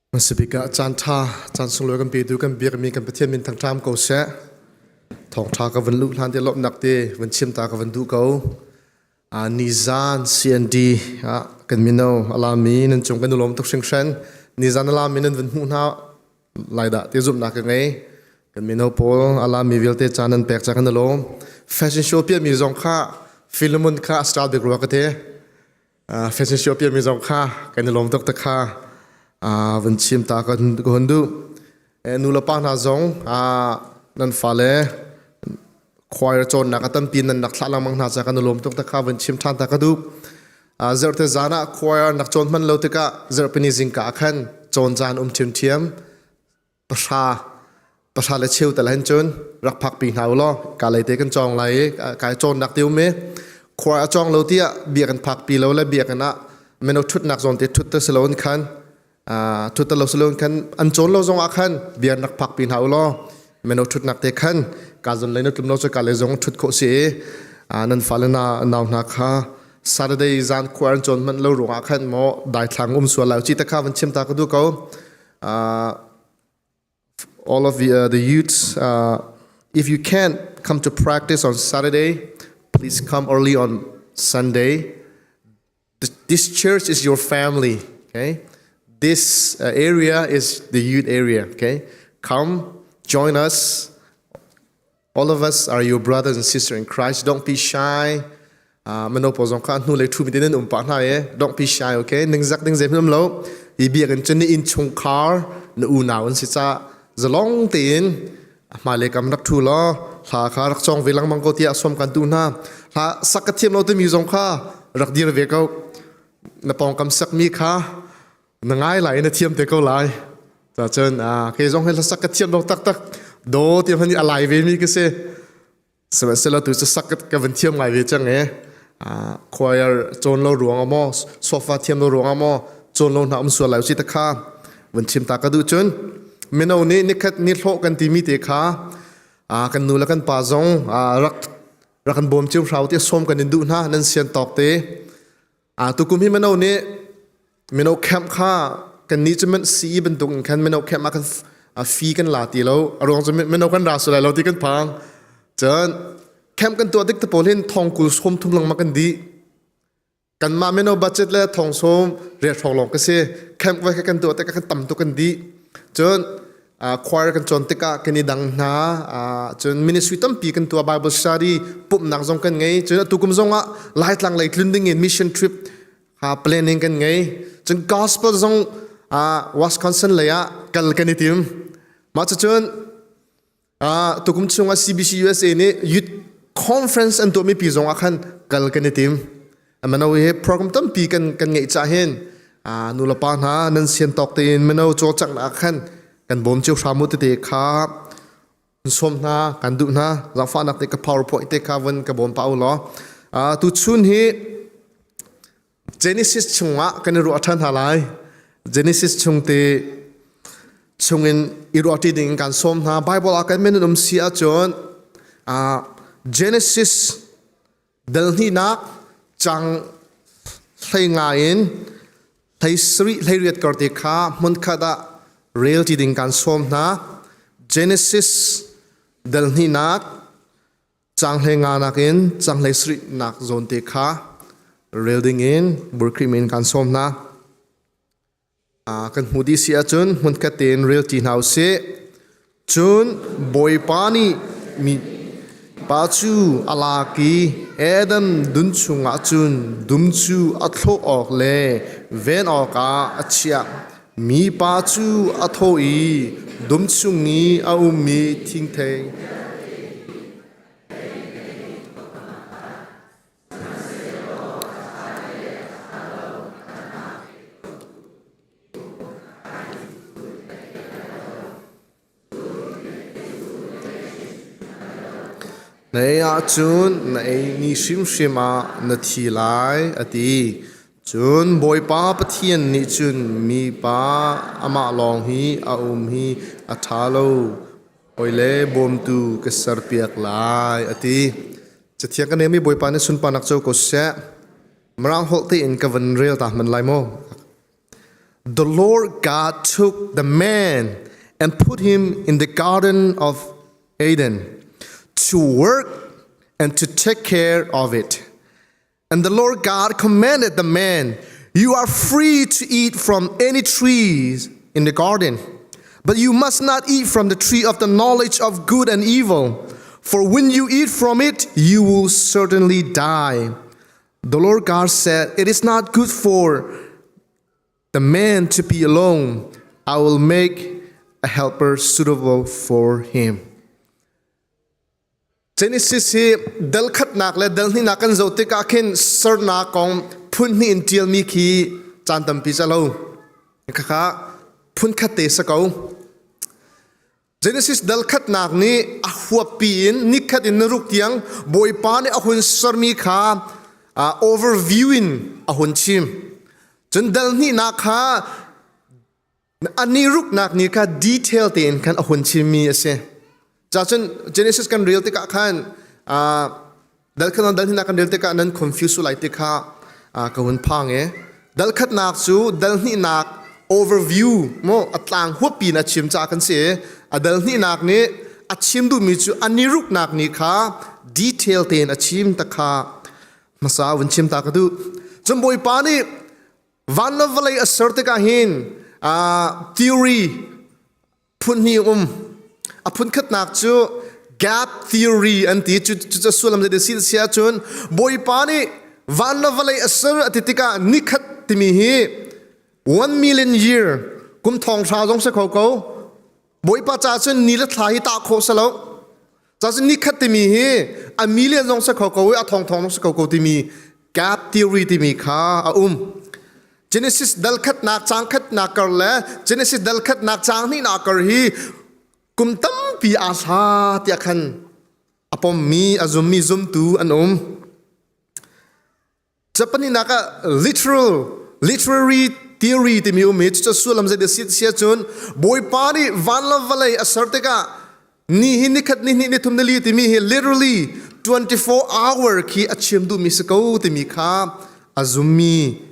Hmasabik ah caan ṭha, caan sunglawi kan petu kan biakmi kan Pathian min thangṭham ko seh. Thawngṭha ka van luh hlan te lawmhnak te van chim ta ka van duh ko. Nizan CND ah kan mino alami nan cung kan i lawm tuk hringhran. Nizan alami nan van hmuh hna lai dah ti zumhnak ka ngei. Kan mino pawl alami vialte caan nan pek ca kan i lawm. Fashion show piahmi zong kha Philemon kha a star bik rua ka ti. Fashion show piahmi zong kha kan i lawm tuk te kha van chim ta ka hun duh. Nu le pa hna zong nan fale choir cawnnak a tampi nan nak thlah lengmang hna ca kan i lawm tuk te kha van chim ṭhan ta ka duh. Zarhte zan ah choir nak cawn hman lo tikah zarhpini zingka ah khan cawn caan um ṭhiamṭhiam. Pahra pahra le cheu tal hin cun rak phakpi hna u law ka lei te kan cawng lai i kai cawnnak te um i khua a cawng lo tiah biakinn phakpi lo le biakinn ah mino thutnak zawn te thut te si loin khan thut te lo si loin khan an cawn lo zong ah khan biakinn rak phakpi hna u law mino thutnak te khan ka zon lei na tlum lo cu ka lei zong thut khawh si i nan fale na nau hna kha Saturday zan khua an cawn hmanh lo ruangah khan maw daithlang um sual lai chi te kha van chim ta ka duh ko. All of the youths, if you can't come to practice on Saturday, please come early on Sunday. This church is your family, okay? This area is the youth area, okay? Come, join us. All of us are your brothers and sisters in Christ. Don't be shy. Mano pawl zong kha hnu lei ṭhu mi te nan um pah hna e. Don't be shy, okay? Ningzak ding zei hmanh um lo. Hi biakinn cu ni innchungkhar na unau an si ca zalong tein hmailei kam rak ṭhu law hla kha rak cawng ve lengmang ko tiah sawm kan duh hna. Hla sak ka thiam lo timi zong kha rak dir ve ko. Na pawngkam sakmi kha na ngai lai na thiam te ko lai cun kei zong hi hlasak ka thiam lo taktak do ti hman i a lai ve mi ka si sihmanhsehlaw tu cu sak ka van thiam ngai ve cang e choir cawn lo ruang ah maw sofa thiam lo ruang ah maw cawn lo hna um sual lai usi ta kha van chim ta ka duh cun mino nih nikhat ni hlawh kan timi te kha kan nu le kan pa zong rak rak kan bawm cio hrau ti sawm kan in duh hna nan sian tawk te Tukum hi mino nih mino camp kha kan nih cu CE bantuk in khan mino camp ah khan fee kan la ti lo. A ruang cu mino kan ra sual lai lo ti kan phang. Cun camp kan tuah tik te pawl hin thong 20 30 lengmang kan dih. Kanmah mino budget le thong sawm riat hrawng lawng ka si. Camp vai kha kan tuah tik ah kan tam tuk kan dih. Cun choir kan cawn tikah kan i dang hna. Cun ministry tampi kan tuah Bible study pumhnak zong kan ngei. Cun atu kum zong ah Laitlang lei tlun ding in mission trip planning kan ngei. Cun gospel zong Wisconsin lei ah kal kan i tim. Mah cucun tukum chung ah CBC USA nih youth conference an tuahmi pi zong ah khan kal kan i tim. Mano hi program tampi kan kan ngeih cah hin nu le pa hna nan sian tawk tein mino cawlcanghnak khan kan bawm cio hram u tete kha sawm hna kan duh hna zaangfahnak te ka powerpoint te kha vun ka bawm pa u law tu chun hi Genesis chungah kan i ruah ṭhan hna lai Genesis chung te chungin i ruah ṭi ding kan sawm hna Bible ah kan men um si ahcun Genesis Dal hnihnak cang 15 in 17 18 kar te kha hmunkhat ah rel ti ding kan sawm hna. Genesis dal hnihnak cang 15 nak in cang 17 nak zawn te kha rel ding in Burkri min kan sawm hna. Kan hmuh dih si ahcun hmunkhat tein rel ṭi hna u sih. Cun Bawipa nih mi pa cu a lak i Eden dun chungah cun dum cu a thlawh awk le ven awkah a chiah. Mipa cu a thawh i dum chung i a ummi thingthei Na ei ahcun na ei ni hrimhrim ah na thi lai, a ti. Cun Bawipa Pathian nih cun mipa amah lawng hi a um hi a ṭha lo, hawi le bawmtu ka serpiak lai, a ti. Cathiang kan relmi Bawipa nih sunparnak co ko seh. Mirang holh tein ka van rel ta hmanh lai maw? The Lord God took the man and put him in the garden of Eden to work and to take care of it. And the Lord God commanded the man, You are free to eat from any trees in the garden, but you must not eat from the tree of the knowledge of good and evil, for when you eat from it, you will certainly die. The Lord God said, It is not good for the man to be alone. I will make a helper suitable for him. Genesis hi dal khatnak le dal hnihnak kan zoh tikah khin sernak kong phun hnih in ṭialmi khi caan tampi ca lo. Khakha phun khat te sa ko. Genesis dal khatnak nih a huappi in nikhat in naruk tiang Bawipa nih a hun sermi kha overview in a hun chim. Cun dal hnihnak kha A ni ruknak ni kha detail tein khan a hun chimmi a si. Cacun Genesis kan rel tikah khan dal khat dal hnih kan rel tikah nan confuse lai ti kha ka hun phang e. Dal khatnak cu dal hnihnak overview mo a tlang huappi in a chim ca kan si. A dal hnihnak nih a chim duhmi cu a ni ruknak ni kha detail tein a chim ta kha hmasa vun chim ta ka duh. Cun Bawipa nih Van le vawlei a ser tikah hin theory phun hnih um. A phun khatnak cu gap theory an ti. Cu cu sullam zei si si ahcun Bawipa nih van le vawlei a ser a ti tikah nikhat timi hi 1 million year kum thong hra zong si kho ko. Bawipa ca cun ni le thla hi tah khawh si lo. Ca cun nikhat timi hi a million zong si kho ko i a thong thong zong si kho ko timi gap theory timi kha a um. Genesis dal khatnak cang khatnak kar le Genesis dal khatnak cang hnihnak kar hi kum tampi aa hla tiah khan a pommi a zummi zumtu an um. Japanese ah literal literary theory timi um hi cucu sullam zei si sia cun Bawipa nih van le vawlei a ser tikah ni hi nikhat ni hnih ni thum ni li timi hi literally 24 hour khi a chim duhmi si ko timi kha a zummi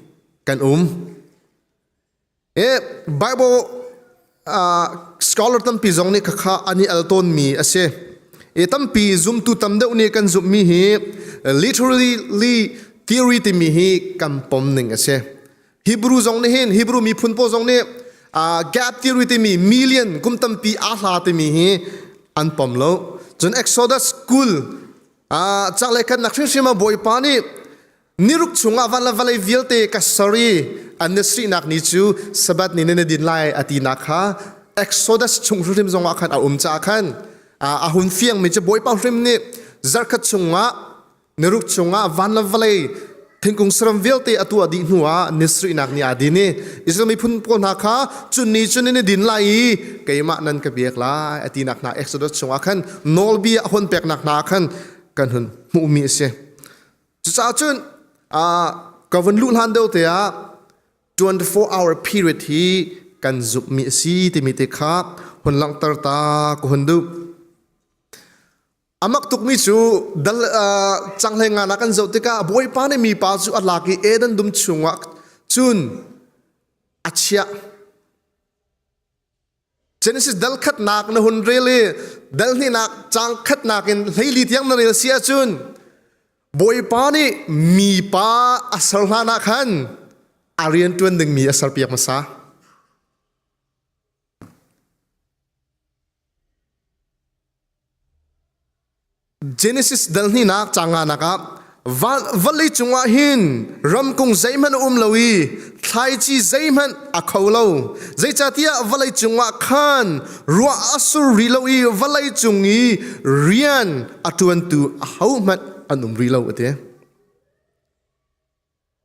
kan um. E Bible scholar tampi zong nih khakha an i al tawnmi a si. E tampi zumtu tam deuh nih kan zumhmi hi literally theory timi hi kan pom ning a si. Hebrew zong nih hin Hebrew miphun pawl zong nih gap theory timi million kum tampi aa hla timi hi an pom lo. Cun Exodus kul chaklei khatnak hrimhrim ah Bawipa nih Niruk chungah van le vawlei vialte ka ser i an ni sihnak ni cu Sabbath ni nan i din lai a tinak kha Exodus chung hrimhrim zongah khan a um caah khan a hun fiangmi cu Bawipa hrim nih zarkhat chungah niruk chungah van le vawlei thingkung saram vialte a tuah dih hnuah ni sarihnak ni aa din i Israel miphun pawl hna kha cun ni cu nan i din lai i keimah nan ka biak lai a tinak hna Exodus chungah khan nawlbia a hun peknak hna khan kan hun hmuhmi a si. Cucaah cun ka vun luh hlan deuh te ah 24 hour period hi kan zumhmi a si timi te kha hun langhter ta ka hun duh. Amak tukmi cu dal canghlei nga na kan zoh tikah Bawipa nih mipa cu a lak i Eden dum chungah cun a chiah. Genesis dal khatnak na hun rel i dal hnihnak cang khatnak in hleili tiang na rel si ahcun Bawipa nih mipa a ser hlan ah khan a rian ṭuan dingmi a serpiak hmasa. Genesis dal hnihnak caang nganak ah vawlei cungah hin ramkung zeihmanh a um lo i thlaici zeihmanh a kho lo zeicahtiah vawlei cungah khan ruah a sur rih lo i vawlei cung i rian a ṭuantu ahohmanh an um rih lo a ti.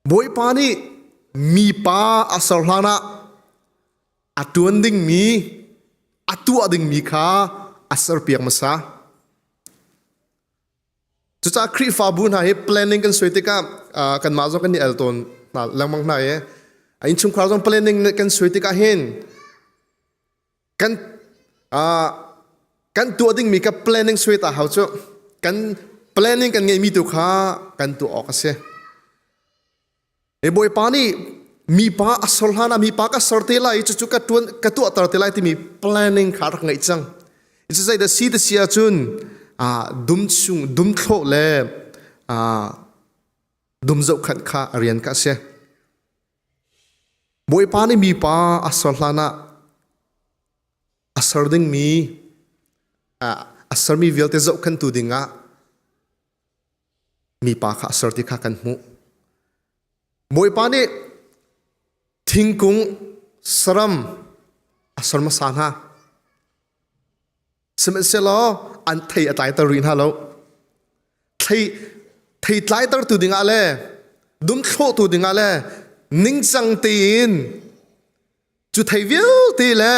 Bawipa nih mipa a ser hlanah a ṭuan dingmi, a tuah dingmi kha a serpiak hmasa. Cucaah Khrihfabu hna hi planning kan suai tikah kanmah zong kan i el tawn hna lengmang hna i innchungkhar zong planning kan suai tikah hin kan kan tuah dingmi ka planning suai ta hau cu kan planning kan ngeihmi tu kha kan tuah awk a si. E Bawipa nih Mipa a ser hlan ah mipa ka ser te lai cucu ka tuan ka tuahter te lai timi planning kha rak ngeih cang. Cu zei dah si ti si ahcun dum chung dum thlawh le dum zohkhanh kha a rian ka si. Bawipa nih mipa a ser hlan ah a ser dingmi a sermi vialte zohkhenhtu dingah mipa kha a ser ti kha kan hmuh. Bawipa nih thingkung saram a ser hmasa hna. Sihmanhsehlaw an thei a tlaiter rih hna lo. Thei thei tlaitertu dingah le dumthlawhtu dingah le ningcang tein cu thei vialte le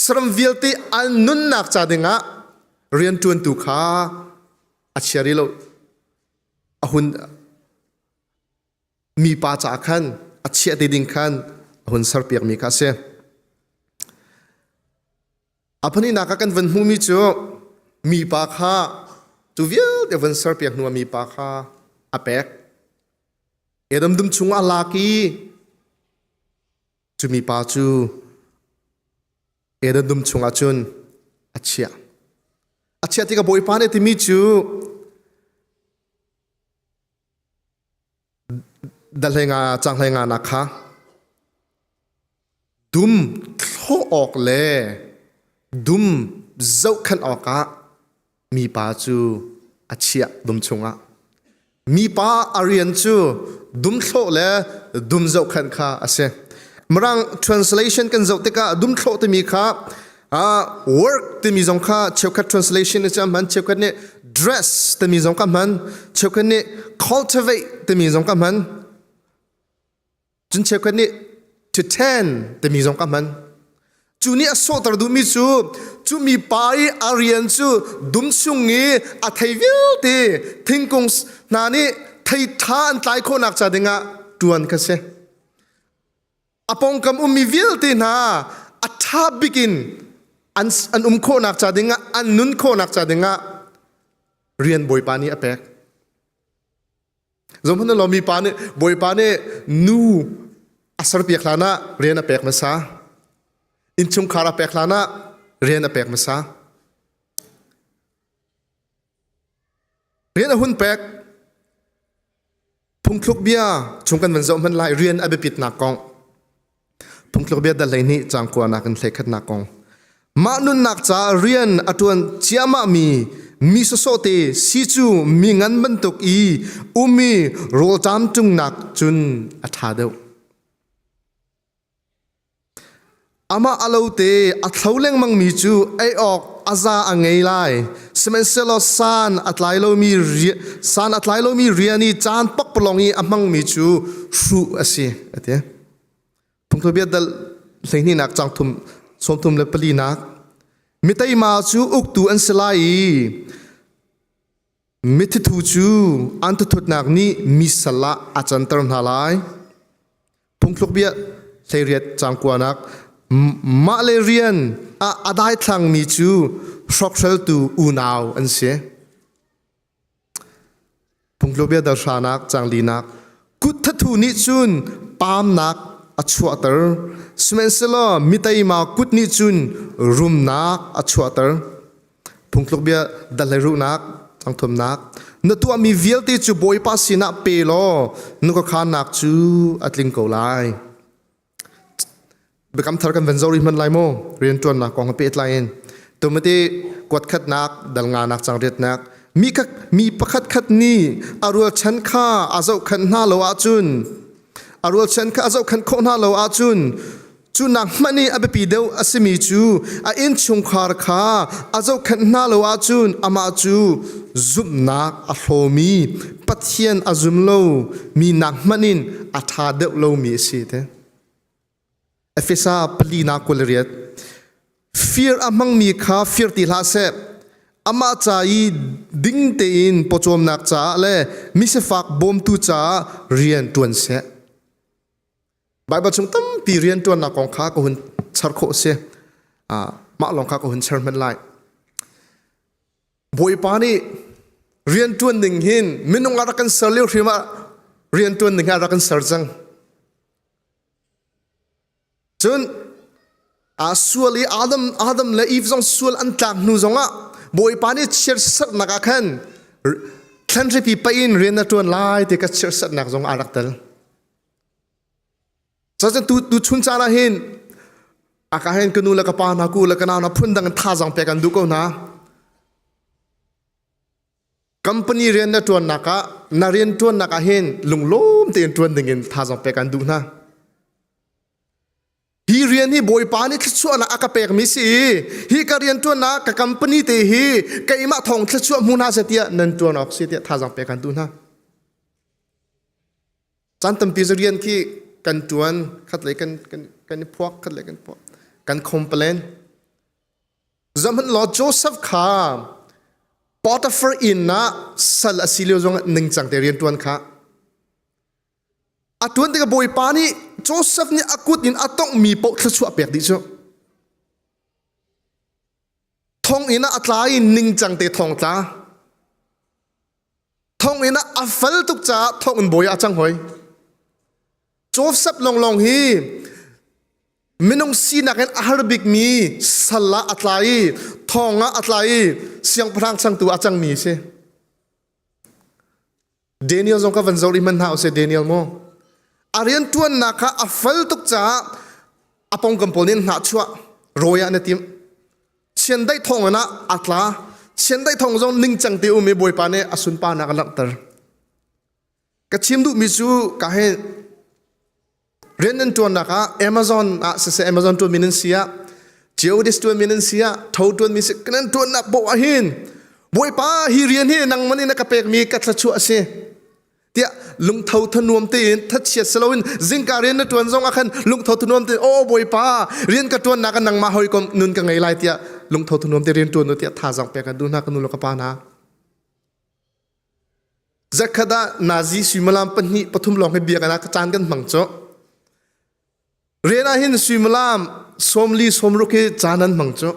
saram vialte an nunnak ca dingah rianṭuantu kha a chia rih lo. A hun mipa ca khan a chiah te ding khan a hun serpiakmi kha a si. A pahnihnak ah kan van hmuhmi cu mipa kha cu vialte van serpiak hnu ah mipa kha a pek. Adam dum chungah a lak i cu mipa cu Eden dum chungah cun a chiah. A chiah tikah Bawipa nih a timi cu Dahlei-nga canghlei-nga nak kha dum thlawh awk le dum zohkhenh awkah mipa cu a chiah dum chungah. Mipa a rian cu dum thlawh le dum zohkhenh kha a si. Mirang translation kan zoh tikah dum thlawh timi kha work timi zong kha cheukhat translation nih cun hman cheukhat nih dress timi zong kha hman cheukhat nih cultivate timi zong kha hman cun cheukhat nih to tend timi zong kha hman cu nih a sawhter duhmi cu cu mi pa i a rian cu dum chung i a thei vialte thingkung hna nih thei ṭha an tlai khawhnak ca dingah ṭuan kha si A pawngkam ummi vialte hna a ṭha bik in an, an um khawhnak ca dingah, an nun khawhnak ca dingah rian Bawipa nih a pek. Zohhmanh law mipa nih Bawipa nih nu a serpiak hlan ah rian a pek hmasa. Innchungkhar a pek hlan ah rian a pek hmasa. Rian a hun pek. Phungthluk bia chung kan van zoh hmanh lai rian a biapitnak kong. Phungthluk bia dal 12 caang kuanak in hleikhatnak kong. Mah nunnak ca rian a ṭuan ciahmah mi mi sawsawh te si cu mi ngan bantuk i um i rawlṭam ṭungnak cun a ṭha deuh. Amah a lo te a thlo lengmangmi cu ei awk a za a ngei lai. Sihmanhsehlaw san a tlai lomi san a tlai lomi rian i caan pakpalawng i a hmangmi cu hruh a si, a ti. Phungthlubia dal 12nak caang thum sawmthum le palinak. Miteima cu uktu an si lai i Mithithu cu an thuthutnak nih mi sal ah a canter hna lai. Phungthluk bia 18 caang kuanak mah le rian ah a daithlangmi cu hrokraltu unau an si. Phungthluk bia dal hranak caang linak kut thathu nih cun paamnak a chuahter sihmanhsehlaw miteima kut nih cun rumnak a chuahter. Phungtluk bia dalhleiruhnak cangthumnak na tuahmi vialte cu Bawipa sinah pe law na khuakhannak cu a tling ko lai. Biakam thar kan van zor hman lai maw? Rianṭuannak kong he pehtlai in tumati kuatkhatnak dalnganak cangriatnak mi kha mi pakhat khat nih a rualchan kha a zohkhenh hna lo ahcun a rualchan kha a zohkhenh khawh hna lo ahcun Cu nak hmanh i a biapi deuh a simi cu a innchungkhar kha a zohkhenh hna lo ahcun amah cu zumhnak a hlawmi Pathian a zum lo mi nak hmanh in a ṭha deuh lomi a si te. Efesa 4:28 Fir a hmangmi kha fir ti hlah seh. Amah ca i ding tein pawcawmnak caah le misifak bawmtu caah rian ṭuan seh. Baibal chung tampi rianṭuannak kong kha ka hun char khawh a si. Mah lawng kha ka hun char hmanh lai. Bawipa nih rianṭuan ding hin minung a rak kan ser lio hrim ah rianṭuan ding hi a rak kan ser cang. Cun a sual i Adam Adam le Eve zong sual an tlak hnu zongah Bawipa nih chiatserhnak ah khan thlanhripi paih in rian na ṭuan lai ti ka chiatserhnak zong aa rak tel. Cun tu tu chun caan ah hin aka hin ka nu le ka pa hna ku le ka nau hna phundang in thazaang pek an duh ko hna. Company rian na ṭuannak ah na rian ṭuannak ah hin lunglawm tein ṭuan dingin thazaang pek an duh hna. Hi rian hi Bawipa nih thluachuahnak a ka pekmi si i hi ka rian ṭuannak ka company te hi keimah thawng thluachuah hmu hna seh tiah nan ṭuan awk si tiah thazaang pek an duh hna. Caan tampi cu rian khi kan ṭuan khatlei kan kan kan i phuak khatlei kan phuak kan complain. Zohhmanh law Joseph kha Potiphar inn ah sal a si lio zong ah ningcang te rian ṭuan kha A tuan tikah Bawipa nih Joseph nih a kut in a tonghmi paoh thluachuah pek dih cu. Thonginn ah a tla i ningcang te thong tla. Thonginn ah a fal tuk caah thonginn bawi ah a cang hoi. Joseph longlong hi minung sinak in a har bikmi sal ah a tla i thong ah a tla i siangpahrang changtu ah a cangmi a si. Daniel zong ka van zoh rih hmanh hna usih Daniel mu. A rianṭuannak kha a fel tuk caah a pongkam pawl nih an hnahchuah rawi ah na timh. Chiandeih thawng in ah a tla. Chiandeih thawng zong ningcang te um i Bawipa nih a sunparnak a langhter. Ka chim duhmi cu ka he rian nan ṭuannak ah Amazon ah siseh Amazon ṭuanmi nan si ah Geodis ṭuanmi nan si ah tho ṭuanmi si nan ṭuannak poah ah hin Bawipa hi rian hi nangman in na ka pekmi ka thluachuah a si tiah lungtho thanuam tein thachiat si loin zingka rian na ṭuan zong ah khan lungtho thanuam tein aw Bawipa rian ka ṭuannak ah nangmah hawikom nun ka ngei lai tiah lungtho thanuam te rian ṭuan u tiah thazaang pek kan duh hna ka nu le ka pa hna. Zakhat ah nazi suimilam pahnih pathum lawng hi biakinn ah caan kan hmang cu. Rian ah hin suimilam sawmli sawmruk hi caan an hmang cu.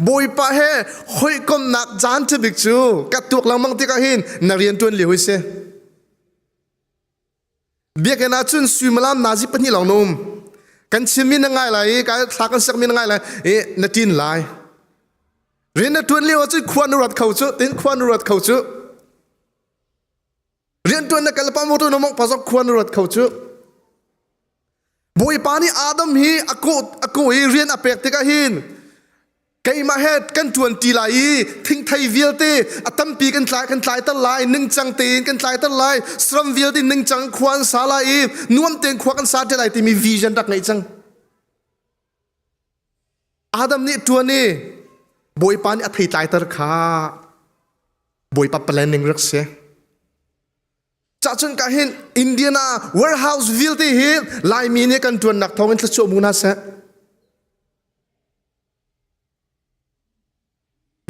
Bawipa he hawikomhnak caan ṭhabik cu ka tuak lengmang tikah hin na rian ṭuan lio hi si. Biakinn ah cun suimilam nazi pahnih lawng na um. Kan chimmi na ngai lai i ka thla kan sakmi na ngai lai i na ṭin lai. Rian na ṭuan lio ahcun khua na ruat kho cu, tin khua na ruat kho cu. Rian ṭuan na kal pa motor na mongh pa zong khua na ruat kho cu. Bawipa nih Adam hi a kawh a kawh i rian a pek tikah hin keimah he kan ṭuan ṭi lai i thingthei vialte a tampi kan tlai kan tlaiter lai ningcang tein kan tlaiter lai saram vialte ningcang khua an sa lai i nuam tein khua kan sa ṭi lai timi vision rak ngeih cang. Adam nih ṭuan i Bawipa nih a thei tlaiter kha Bawipa planning rak si. Cahcun ka hin Indiana warehouse vialte hi Laimi nih kan ṭuannak thawngin thluachuah mu hna seh.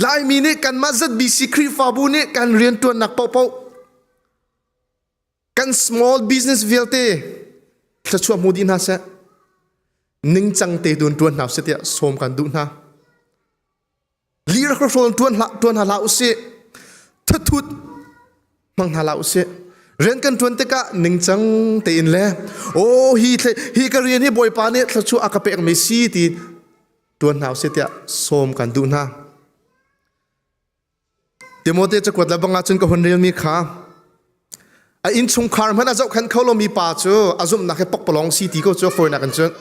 Laimi nih kanmah ZBC Khrihfabu nih kan rianṭuannak paohpaoh kan small business vialte thluachuah hmu dih hna seh. Ningcang te tuan ṭuan hna usih tiah sawm kan duh hna. Lira hrawl ṭuan hlah ṭuan hna hlah usih. Thathut hmang hna hlah usih. Rian kan ṭuan tikah ningcang tein le aw hi hi ka rian hi Bawipa nih thluachuah a ka pekmi si ti ṭuan hna usih tiah sawm kan duh hna. Timote cakuat le bang ahcun ka hun relmi kha a innchungkhar hmanh a zohkhenh kho lomi pa cu a zumhnak hi pakpalawng si ti ko cu a fawinak in cun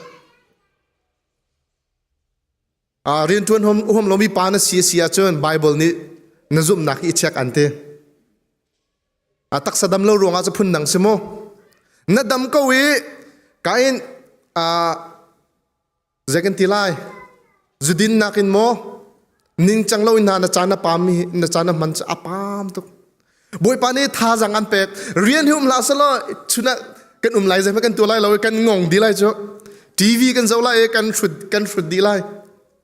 rianṭuan huam lomi pa na si a si ahcun Baibal nih na zumhnak hi i check an ti. A taksa dam lo ruangah cu phun dang si mu. Na dam ko i kain zei kan ti lai zudin nakin maw ningcang lo in hna na caan na pam mi na caan na hman cu a pam tuk bawipa nih thazang an pek rian hi um hlah selaw chun ah kan um lai zeihmanh kan tuah lai lo i kan ngong dih lai cu TV kan zoh lai i kan hrut kan hrut dih lai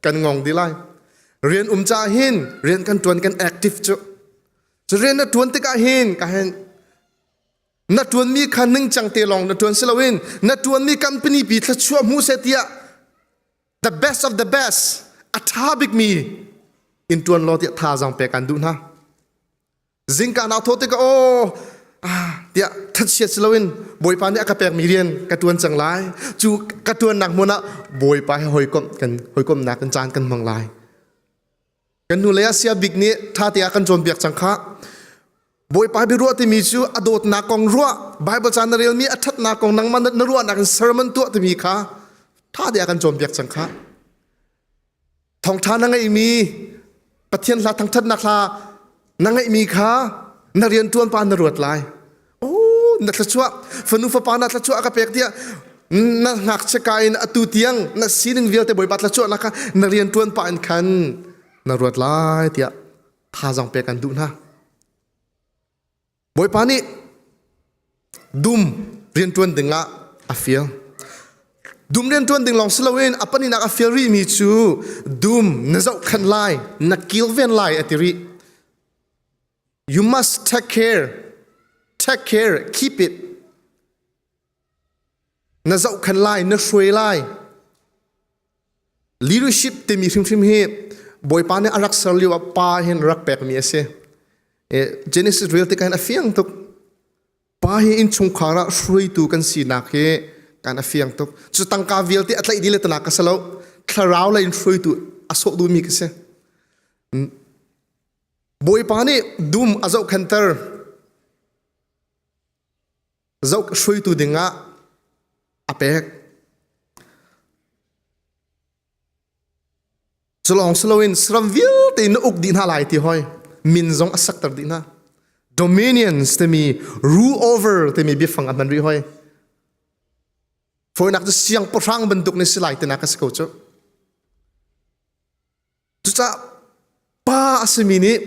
kan ngong dih lai rian um caah hin rian kan tuan kan active cu cu rian na tuan tikah hin ka hin Na ṭuanmi kha ningcang te lawng na ṭuan si loin na ṭuanmi company pi thluachuah hmu seh tiah the best of the best a ṭha bikmi in ṭuan law tiah thazaang pek aan duh hna. Zingka naa thawh tikah aw ah. Tiah thatsiat si loin Bawipa nih a ka pekmi rian ka tuan cang lai. Cu ka tuannak hmun ah Bawipa he hawikomh kan hawikomhnak kan caan kan hmang lai. Kan hnulei ah sia bik nih ṭha te ah kan cawnpiak cang khah. Bawipa biaruah timi cu a dawtnak kong ruah, Bible ca na relmi a ṭhatnak kong nangmah na ruahnak in sermon tuah timi kha ṭha te ah kan cawnpiak cang khah. Thawngṭha na ngeihmi Pathian hla thangṭhatnak hla na ngeihmi kha na rianṭuan pa na ruat lai. Oh, na thluachuah fanu fapa na thluachuah ka pek tiah na ngakchia ka in atu tiang na sining vialte Bawipa thluachuahnak kha na rianṭuan pah in khan na ruat lai tiah thazaang pek an duh hna. Bawipa nih dum rianṭuan dingah a fial. Dum rianṭuan ding lawng si loin a paninak a fial rihmi cu dum na zohkhenh lai, na kilven lai a ti rih. You must take care, take care, keep it. Na zohkhenh lai, na hruai lai. Leadership timi hrimhrim hi Bawipa nih a rak ser lio ah pa hin rak pekmi a si. Genesis rel tikah hin a fiang tuk. Pa hi innchungkhar ah hruaitu kan sinak hi kan a fiang tuk. Cu tangka vialte a tlaih dih le tanak ka si lo. Thlarau lei in hruaitu a sawh duhmi ka si. Bawipa nih dum a zohkhenhter. Zoh hruaitu dingah a pek. Culawng si loin saram vialte na uk dih hna lai ti hoi min zong a sakter dih hna. Dominions timi rule over timi biafang a hman rih hoi. Fawinak cu siangpahrang bantuk ni si lai tinak a si ko cu. Cucaah pa a simi nih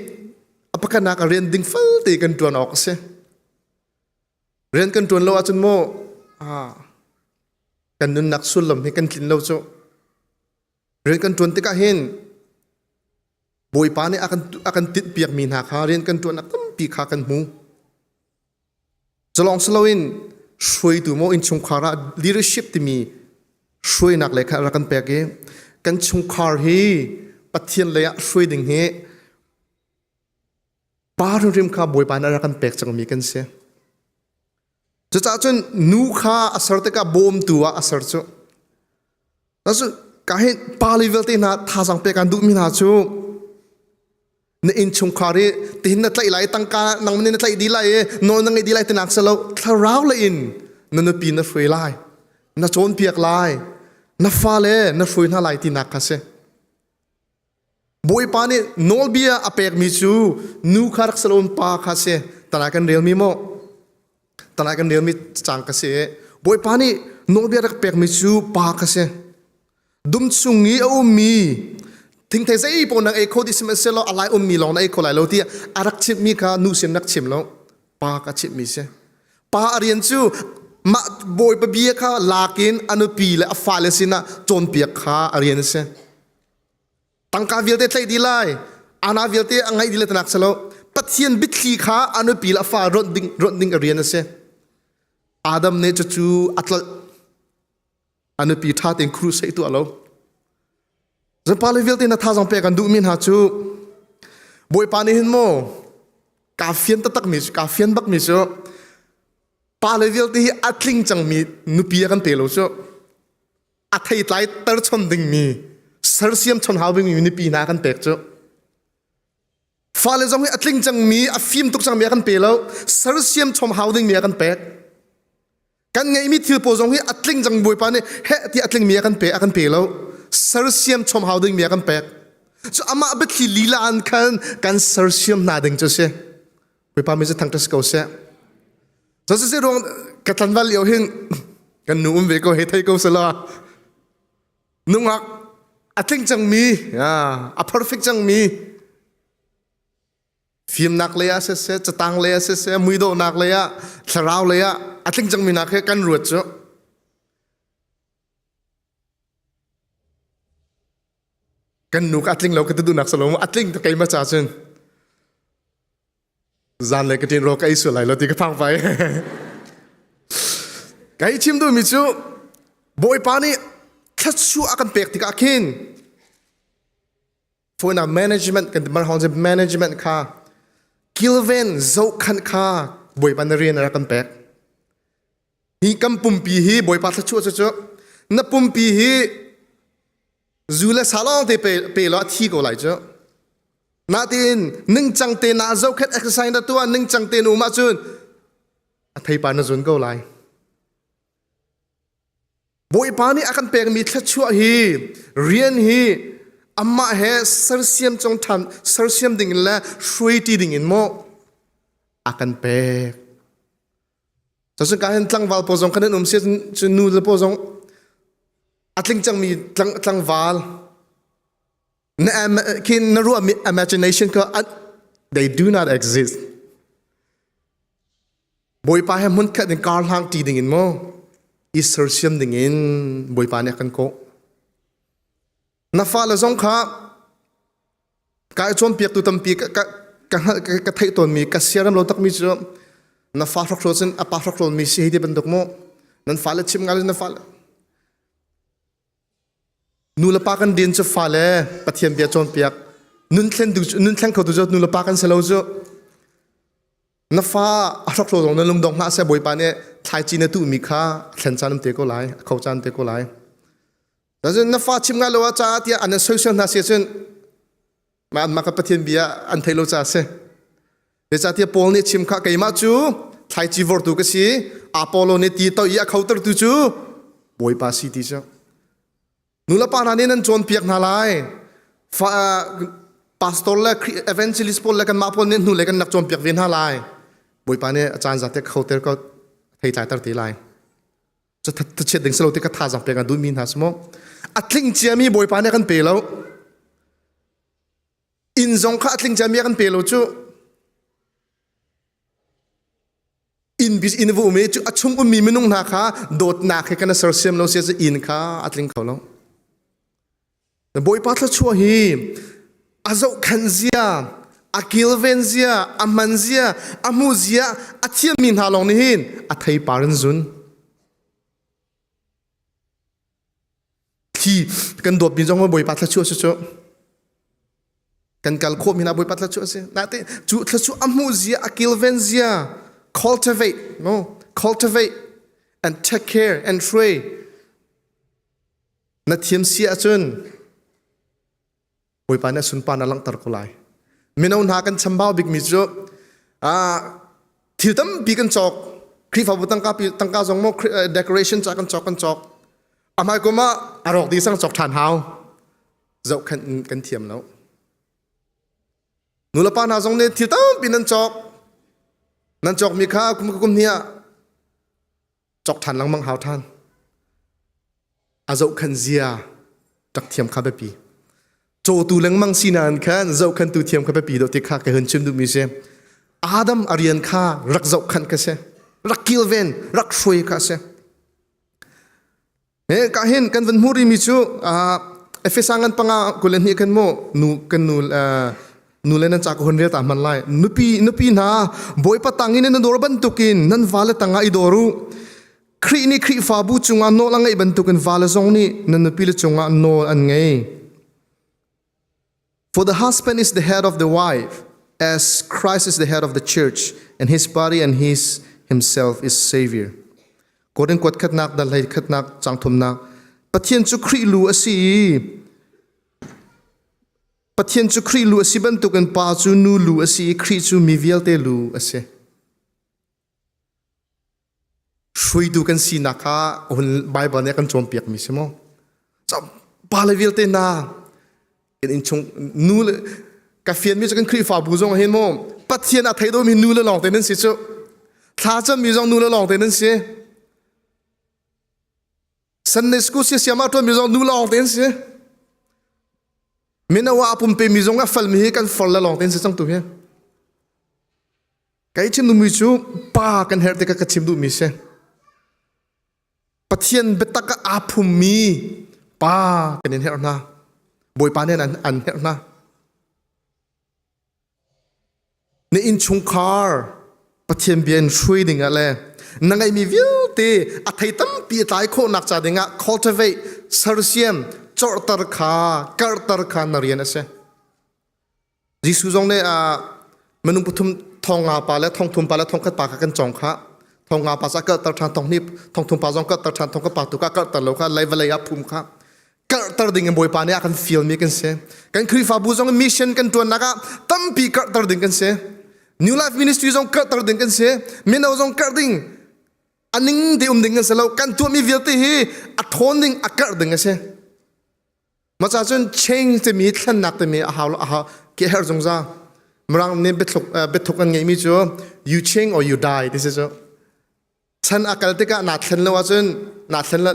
a pakhatnak a rian ding falte kan ṭuan awk a si. Rian kan ṭuan lo ahcun maw kan nunnak sullam hi kan tlin lo cu. Rian kan ṭuan tikah hin Bawipa nih a kan a kan tinhpiakmi hna kha rian kan ṭuannak tampi kha kan hmu. Culawng si loin hruaitu maw innchungkhar ah leadership timi hruainak lei kha rak kan pek i kan chungkhar hi Pathian lei ah hruai ding hi pa hrimhrim kha Bawipa nih a rak kan pek cangmi kan si. Cucaah cun nu kha a ser tikah bawmtu ah a ser cu. Nasu ka hin pa le vialte hna thazaang pek an duhmi hna cu na innchungkhar i tihin na tlaih lai tangka nang nih na tlaih dih lai i nawl na ngeih dih lai tinak si lo thlarau le in na nupi na hruai lai na cawnpiak lai na fale na hruai hna lai tinak kha si Bawipa nih nawlbia a pekmi cu nu kha rak si loin pa kha si tana kan relmi maw tana kan relmi cang ka si Bawipa nih nawlbia rak pekmi cu pa kha si Dum chung i a ummi thingthei zei paoh nang ei kho dih sihmanhsehlaw a lai ummi lawng na ei kho lai lo tiah a rak chimhmi kha nu sin rak chim lo pa ka chimhmi si. Pa a rian cu mah bawipa bia kha lak in a nupi le a fale sinah cawnpiak kha a rian a si. Tangka vialte tlaih dih lai, ana vialte a ngaih dih le tanak si lo. Pathian biathli kha a nupi le a fa ronh ding, ronh ding a rian a si. Adam nih cucu a tlolh. A nupi ṭha tein crusade tuah lo. Zan le vialte na thazang pek an duhmi hna cu Bawipa nih hin maw kaa fian taktak mi kaa fian bak mi cu pa le vialte hi a tling cangmi nupi a kan pe lo cu a theitlai ter chon dingmi sersiam chon hau dingmi nupi hna kan pek cu Fale zong hi a tling cangmi, a fim tuk cangmi a kan pe lo. Sersiam chom hau dingmi a kan pek. Kan ngeihmi thil pawl zong hi a tling cang Bawipa nih heh ti a tlingmi a kan pe a kan pe lo. Sersiam chom hau dingmi a kan pek. Cu amah biathli lila an khan kan sersiam hna ding cu si. Bawipa mi cu thangṭhat si ko seh. Cu ruang ka tlanval lio hin kan nu um ve ko he thei ko selaw nungak a tling cangmi a perfect cangmi fimnak lei ah siseh catang lei ah siseh muidawhnak lei ah thlarau lei ah a tling cangmi nak he kan ruat cu kan nu ka a tling lo ka ti duhnak salo a tling to keimah ca cun Zan le ka ṭin raw ka ei sual lai lo ti ka phang fai. Kai chim duhmi cu Bawipa nih thluachuah a kan pek tikah khin phone management kan mar hong management kha kilven zohkhanh kha. Bawipa na rian a rak kan pek. Hi kan pumpi hi Bawipa thluachuah cu cu na pumpi hi zu le sa lawng te pe, pe law a thi ko lai cu. Natin ningcang te na zohkhet exercise na tuah ningcang te na um ahcun a theipa na zun ko lai. Bawipa nih a kan pekmi thluachuah hi rian hi amah he sersiam cong ṭhan sersiam ding in le hruaiti ding in maw a kan pek. Cun ka hin tlangval pawl zong kan um si cun nu le pawl zong a tling cangmi tlang, tlangval na khin na ruahmi imagination kha they do not exist. Bawipa he hmunkhat in kar hlang ṭi dingin maw i sersiam dingin Bawipa nih a kan kawh. Na fale zong kha ka i cawnpiaktu tampi ka, ka, ka, ka, ka theih tawnmi ka siaram lo takmi cu na fa hrokhrawl cun a pa hrokhrawl mi si hei ti bantuk mu nan fale chim ngal na fale nu le pa kan din cu fale Pathian bia cawnpiak nun thlen tu nun thleng kho tu cu nu le pa kan si lo cu Na fa a hrokhrawl zong na lungdong hlah seh Bawipa nih thlaici na tuhmi kha a thlen caan um te ko lai, a kho caan te ko lai. Cun na fa chim ngai lo ah caah tiah an soisel hna si ahcun mah anmah kha Pathian bia an thei lo caah a si. Zeicahtiah Paul nih chim kha keimah cu thlaici vortu ka si, Apollo nih ti toih i a khotertu cu Bawipa si ti cu. Nulepa hna nih nan cawnpiak hna lai. Fa, pastor le evangelist pawl le kanmah pawl nih hnulei kan rak cawnpiak ve hna lai. Bawipa nih a caan zate khoter ko thei tlai te lai. Chiat ding silo te ka thazaang pek an duhmi hna si mu. A tling ciami Bawipa nih a kan pe lo. Inn zong kha a tling ciami a kan pe lo cu. Inn bis inn va um i cu a chung ummi minung hna kha dawtnak he kan sersiam lo sia cu inn kha a tling kho lo. Bawipa thluachuah hi a zohkhenh zia, a kilven zia, a hman zia, a hmu zia a thiammi hna lawng nih hin a theipar in zun. Thli kan dawtmi zong Bawipa thluachuah si cu. Kan kal khawh mi hna Bawipa thluachuah a si. Nate cu thluachuah a hmuh zia, a kilven zia, cultivate, no, cultivate and take care and hruai. Na thiam si ahcun Bawipa nih a sunparnak a langhter ko lai. Mino hna kan chambau bikmi cu thil tampi kan cawk. Khrihfabu tangka tangka zong maw decoration ca kan cawk kan cawk. A hmai kum ah a rawk dih sang cawk ṭhan hau. Zohkhenh kan thiam lo. Nulepa hna zong nih thil tampi nan cawk. Nan cawkmi kha kum kum hnih ah cawk ṭhan lengmang hau ṭhan. A zohkhenh zia rak thiam kha biapi. Cawtu lengmang si nain khan zohkhenhtu thiam kha biapi deuh ti kha ka hun chim duhmi si. Adam a rian kha rak zohkhanh ka si. Rak kilven, rak hruai kha a si. He ka hin kan van hmu rimi cu Efesa ngan panga 22 kan mu nu kan nu nu le nan ca ka hun rel ta hman lai nupi nupi hna bawipa tangin nan dawr bantukin nan vale tangah i dawr u Khrih nih Khrihfabu cungah nawl a ngeih bantukin vale zong nih nan nupi le cungah nawl an ngei For the husband is the head of the wife, as Christ is the head of the church, and his body and his himself is savior. Korin kuat khatnak dal hlei khatnak cang thumnak Pathian cu Khrih lu a si i Pathian cu Khrih lu a si bantukin pa cu nu lu a si i Khrih cu mi vialte lu a si. Hruaitu kan sinak kha hun Bible nih a kan cawnpiakmi si maw? Pa le vialte hna kan innchung nu le ka fianmi cu kan Khrihfabu zong hin maw Pathian a thei domi nu le lawng te nan si cu thla cammi zong nu le lawng te nan si Sunday school si siam ah ṭuanmi zong nu lawng te an si mino ah a pumpe mi zong a falmi hi kan far le lawng te an si cang tu hi Kai chim duhmi cu pa kan herh tikah ka chim duhmi si. Pathian biatak ah aa phummi pa kan in herh hna. Bawipa nih an, an herh hna. Na innchungkhar Pathian bia in hruai ding ah le na ngeihmi vialte a thei tampi a tlai khawhnak ca ding ah cultivate sersiam corhter kha karhter kha na rian a si. Jesuh zong nih ah. Minung pathum thong nga pa le thong thum pa le thong khat pa kha kan cong kha. Thong nga pa sa kalter ṭhan thong hnih thong thum pa zong kalter ṭhan thong khat pa tu ka kalter lo kha lei vawlei ah phum kha. Karhter ding in Bawipa nih a kan fial mi kan si. Kan Khrihfabu zong mission kan ṭuannak ah tampi karhter ding kan si. New Life Ministry zong karhter ding kan si. Mino zong karh ding a ning te um ding kan si lo. Kan tuahmi vialte hi a ṭhawn ding a karh ding a si. Maca cun change timi thlennak timi a hau a hau ke herh zungzal. Mirang nih biathluk biathuk an ngeihmi cu you change or you die ti si cu. Chan a kal tikah naa thlen lo ahcun naa thlen lo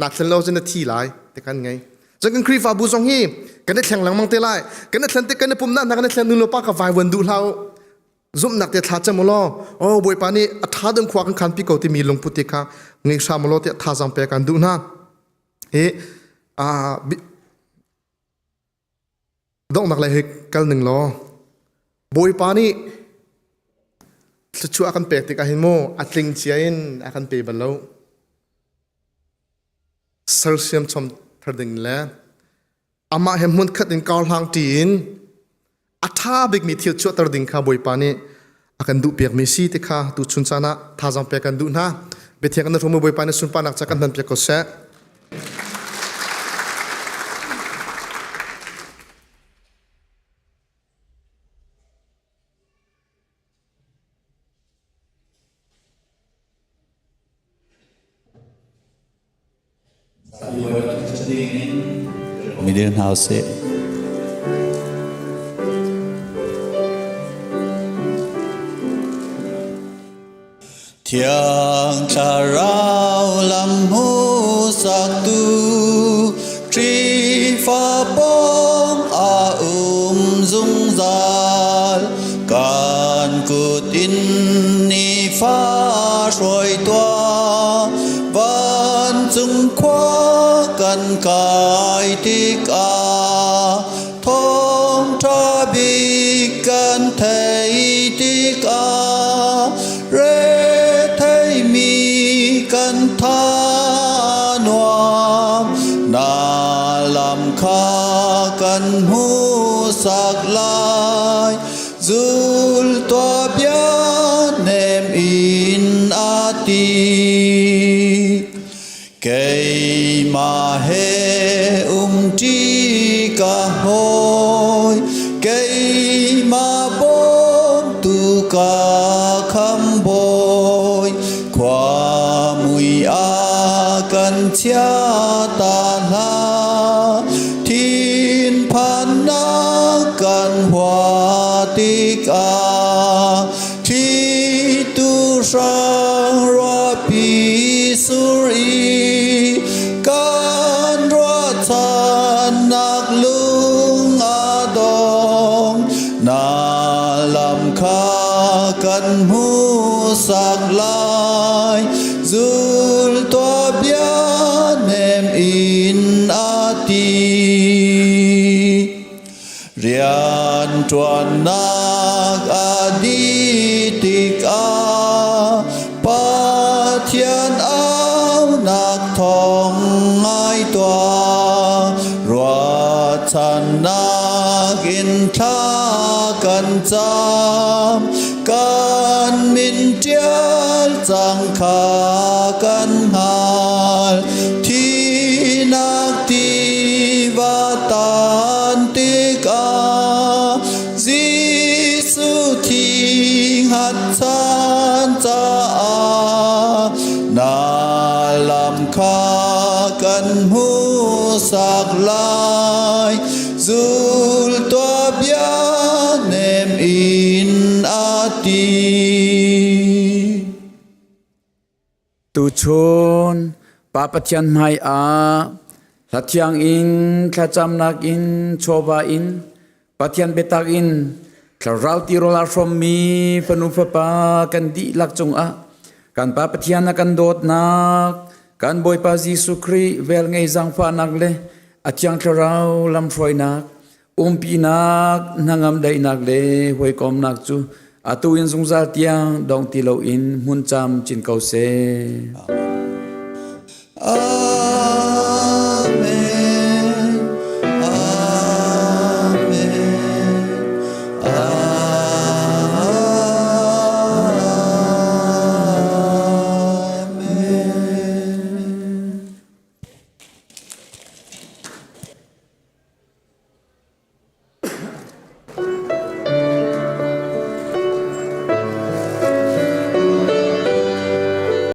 naa thlen lo ahcun na thi lai ti kan ngei. Cun kan Khrihfabu zong hi kan i thleng lengmang te lai. Kan i thlen tik kan i pumnak hna kan i thlen nu le pa ka vaivuan duh hlah u. Zumhnak te thla cam u law oh Bawipa nih a ṭha ding khua kan khanpi ko timi lungput te kha ngei hram u law tiah thazaang pek kan duh hna. Hi donghnak lei hi kal ning law Bawipa nih thluachuah a kan pek tikah hin mu a tling cia in a kan pe bal lo. Sersiam chom thar ding le amah he hmun khat in kar hlang ṭi in a ṭha bikmi thil chuahter ding kha Bawipa nih a kan duh piakmi si ti kha tu chun caan ah thazaang pek kan duh hna. Biathiang kan hrumu Bawipa nih sunparnak ca kan hman piak ko seh. Mi dir hna usih. Thiang Thlarau lam hmuhsaktu Khrihfa pawng a um zungzal kan kut in nifa hruai tuah vancung khua kan kai tikah thawngṭha bik kan theih tikah retheimi kan tha nuam na lam kha kan hmuhsak lai zul tuah bia nem in a ti Keimah he umṭi ka hawi, keimah bawmtu ka khambawi, khua mui a kan chia ta hlah, thinphannak kan hua tikah, Thlitu hrang ruahpi sur i kan ruahchannak lung a dong. Na lam kha kan hmuhsak lai, zul tuah bia nem in a ti. Rianṭuannak a dih tikah Pathian aunak thawng ngai tuah. Ruahchannak in thla kan cam, kan min ṭial cang kha kan hngal. Thihnak tiva tan tikah Jesuh thi hngatchan caah na lam kha kan hmuhsak lai. Zul tuah bia nem in a ti. Tuchun Pa Pathian hmai ah hlathiang in thlacamnak in chawva in Pathian biatak in thlarau tirawl aa hrawmmi fanu fapa kan dihlak cungah kan Pa Pathian a kan dawtnak kan Bawipa Jesuh Khrih velngei zaangfahnak le a Thiang Thlarau lamhruainak Umpinak, hnangam daihnak le hawikomnak cu atu in zungzal tiang dong ti loin hmun cam cin ko seh. Amen.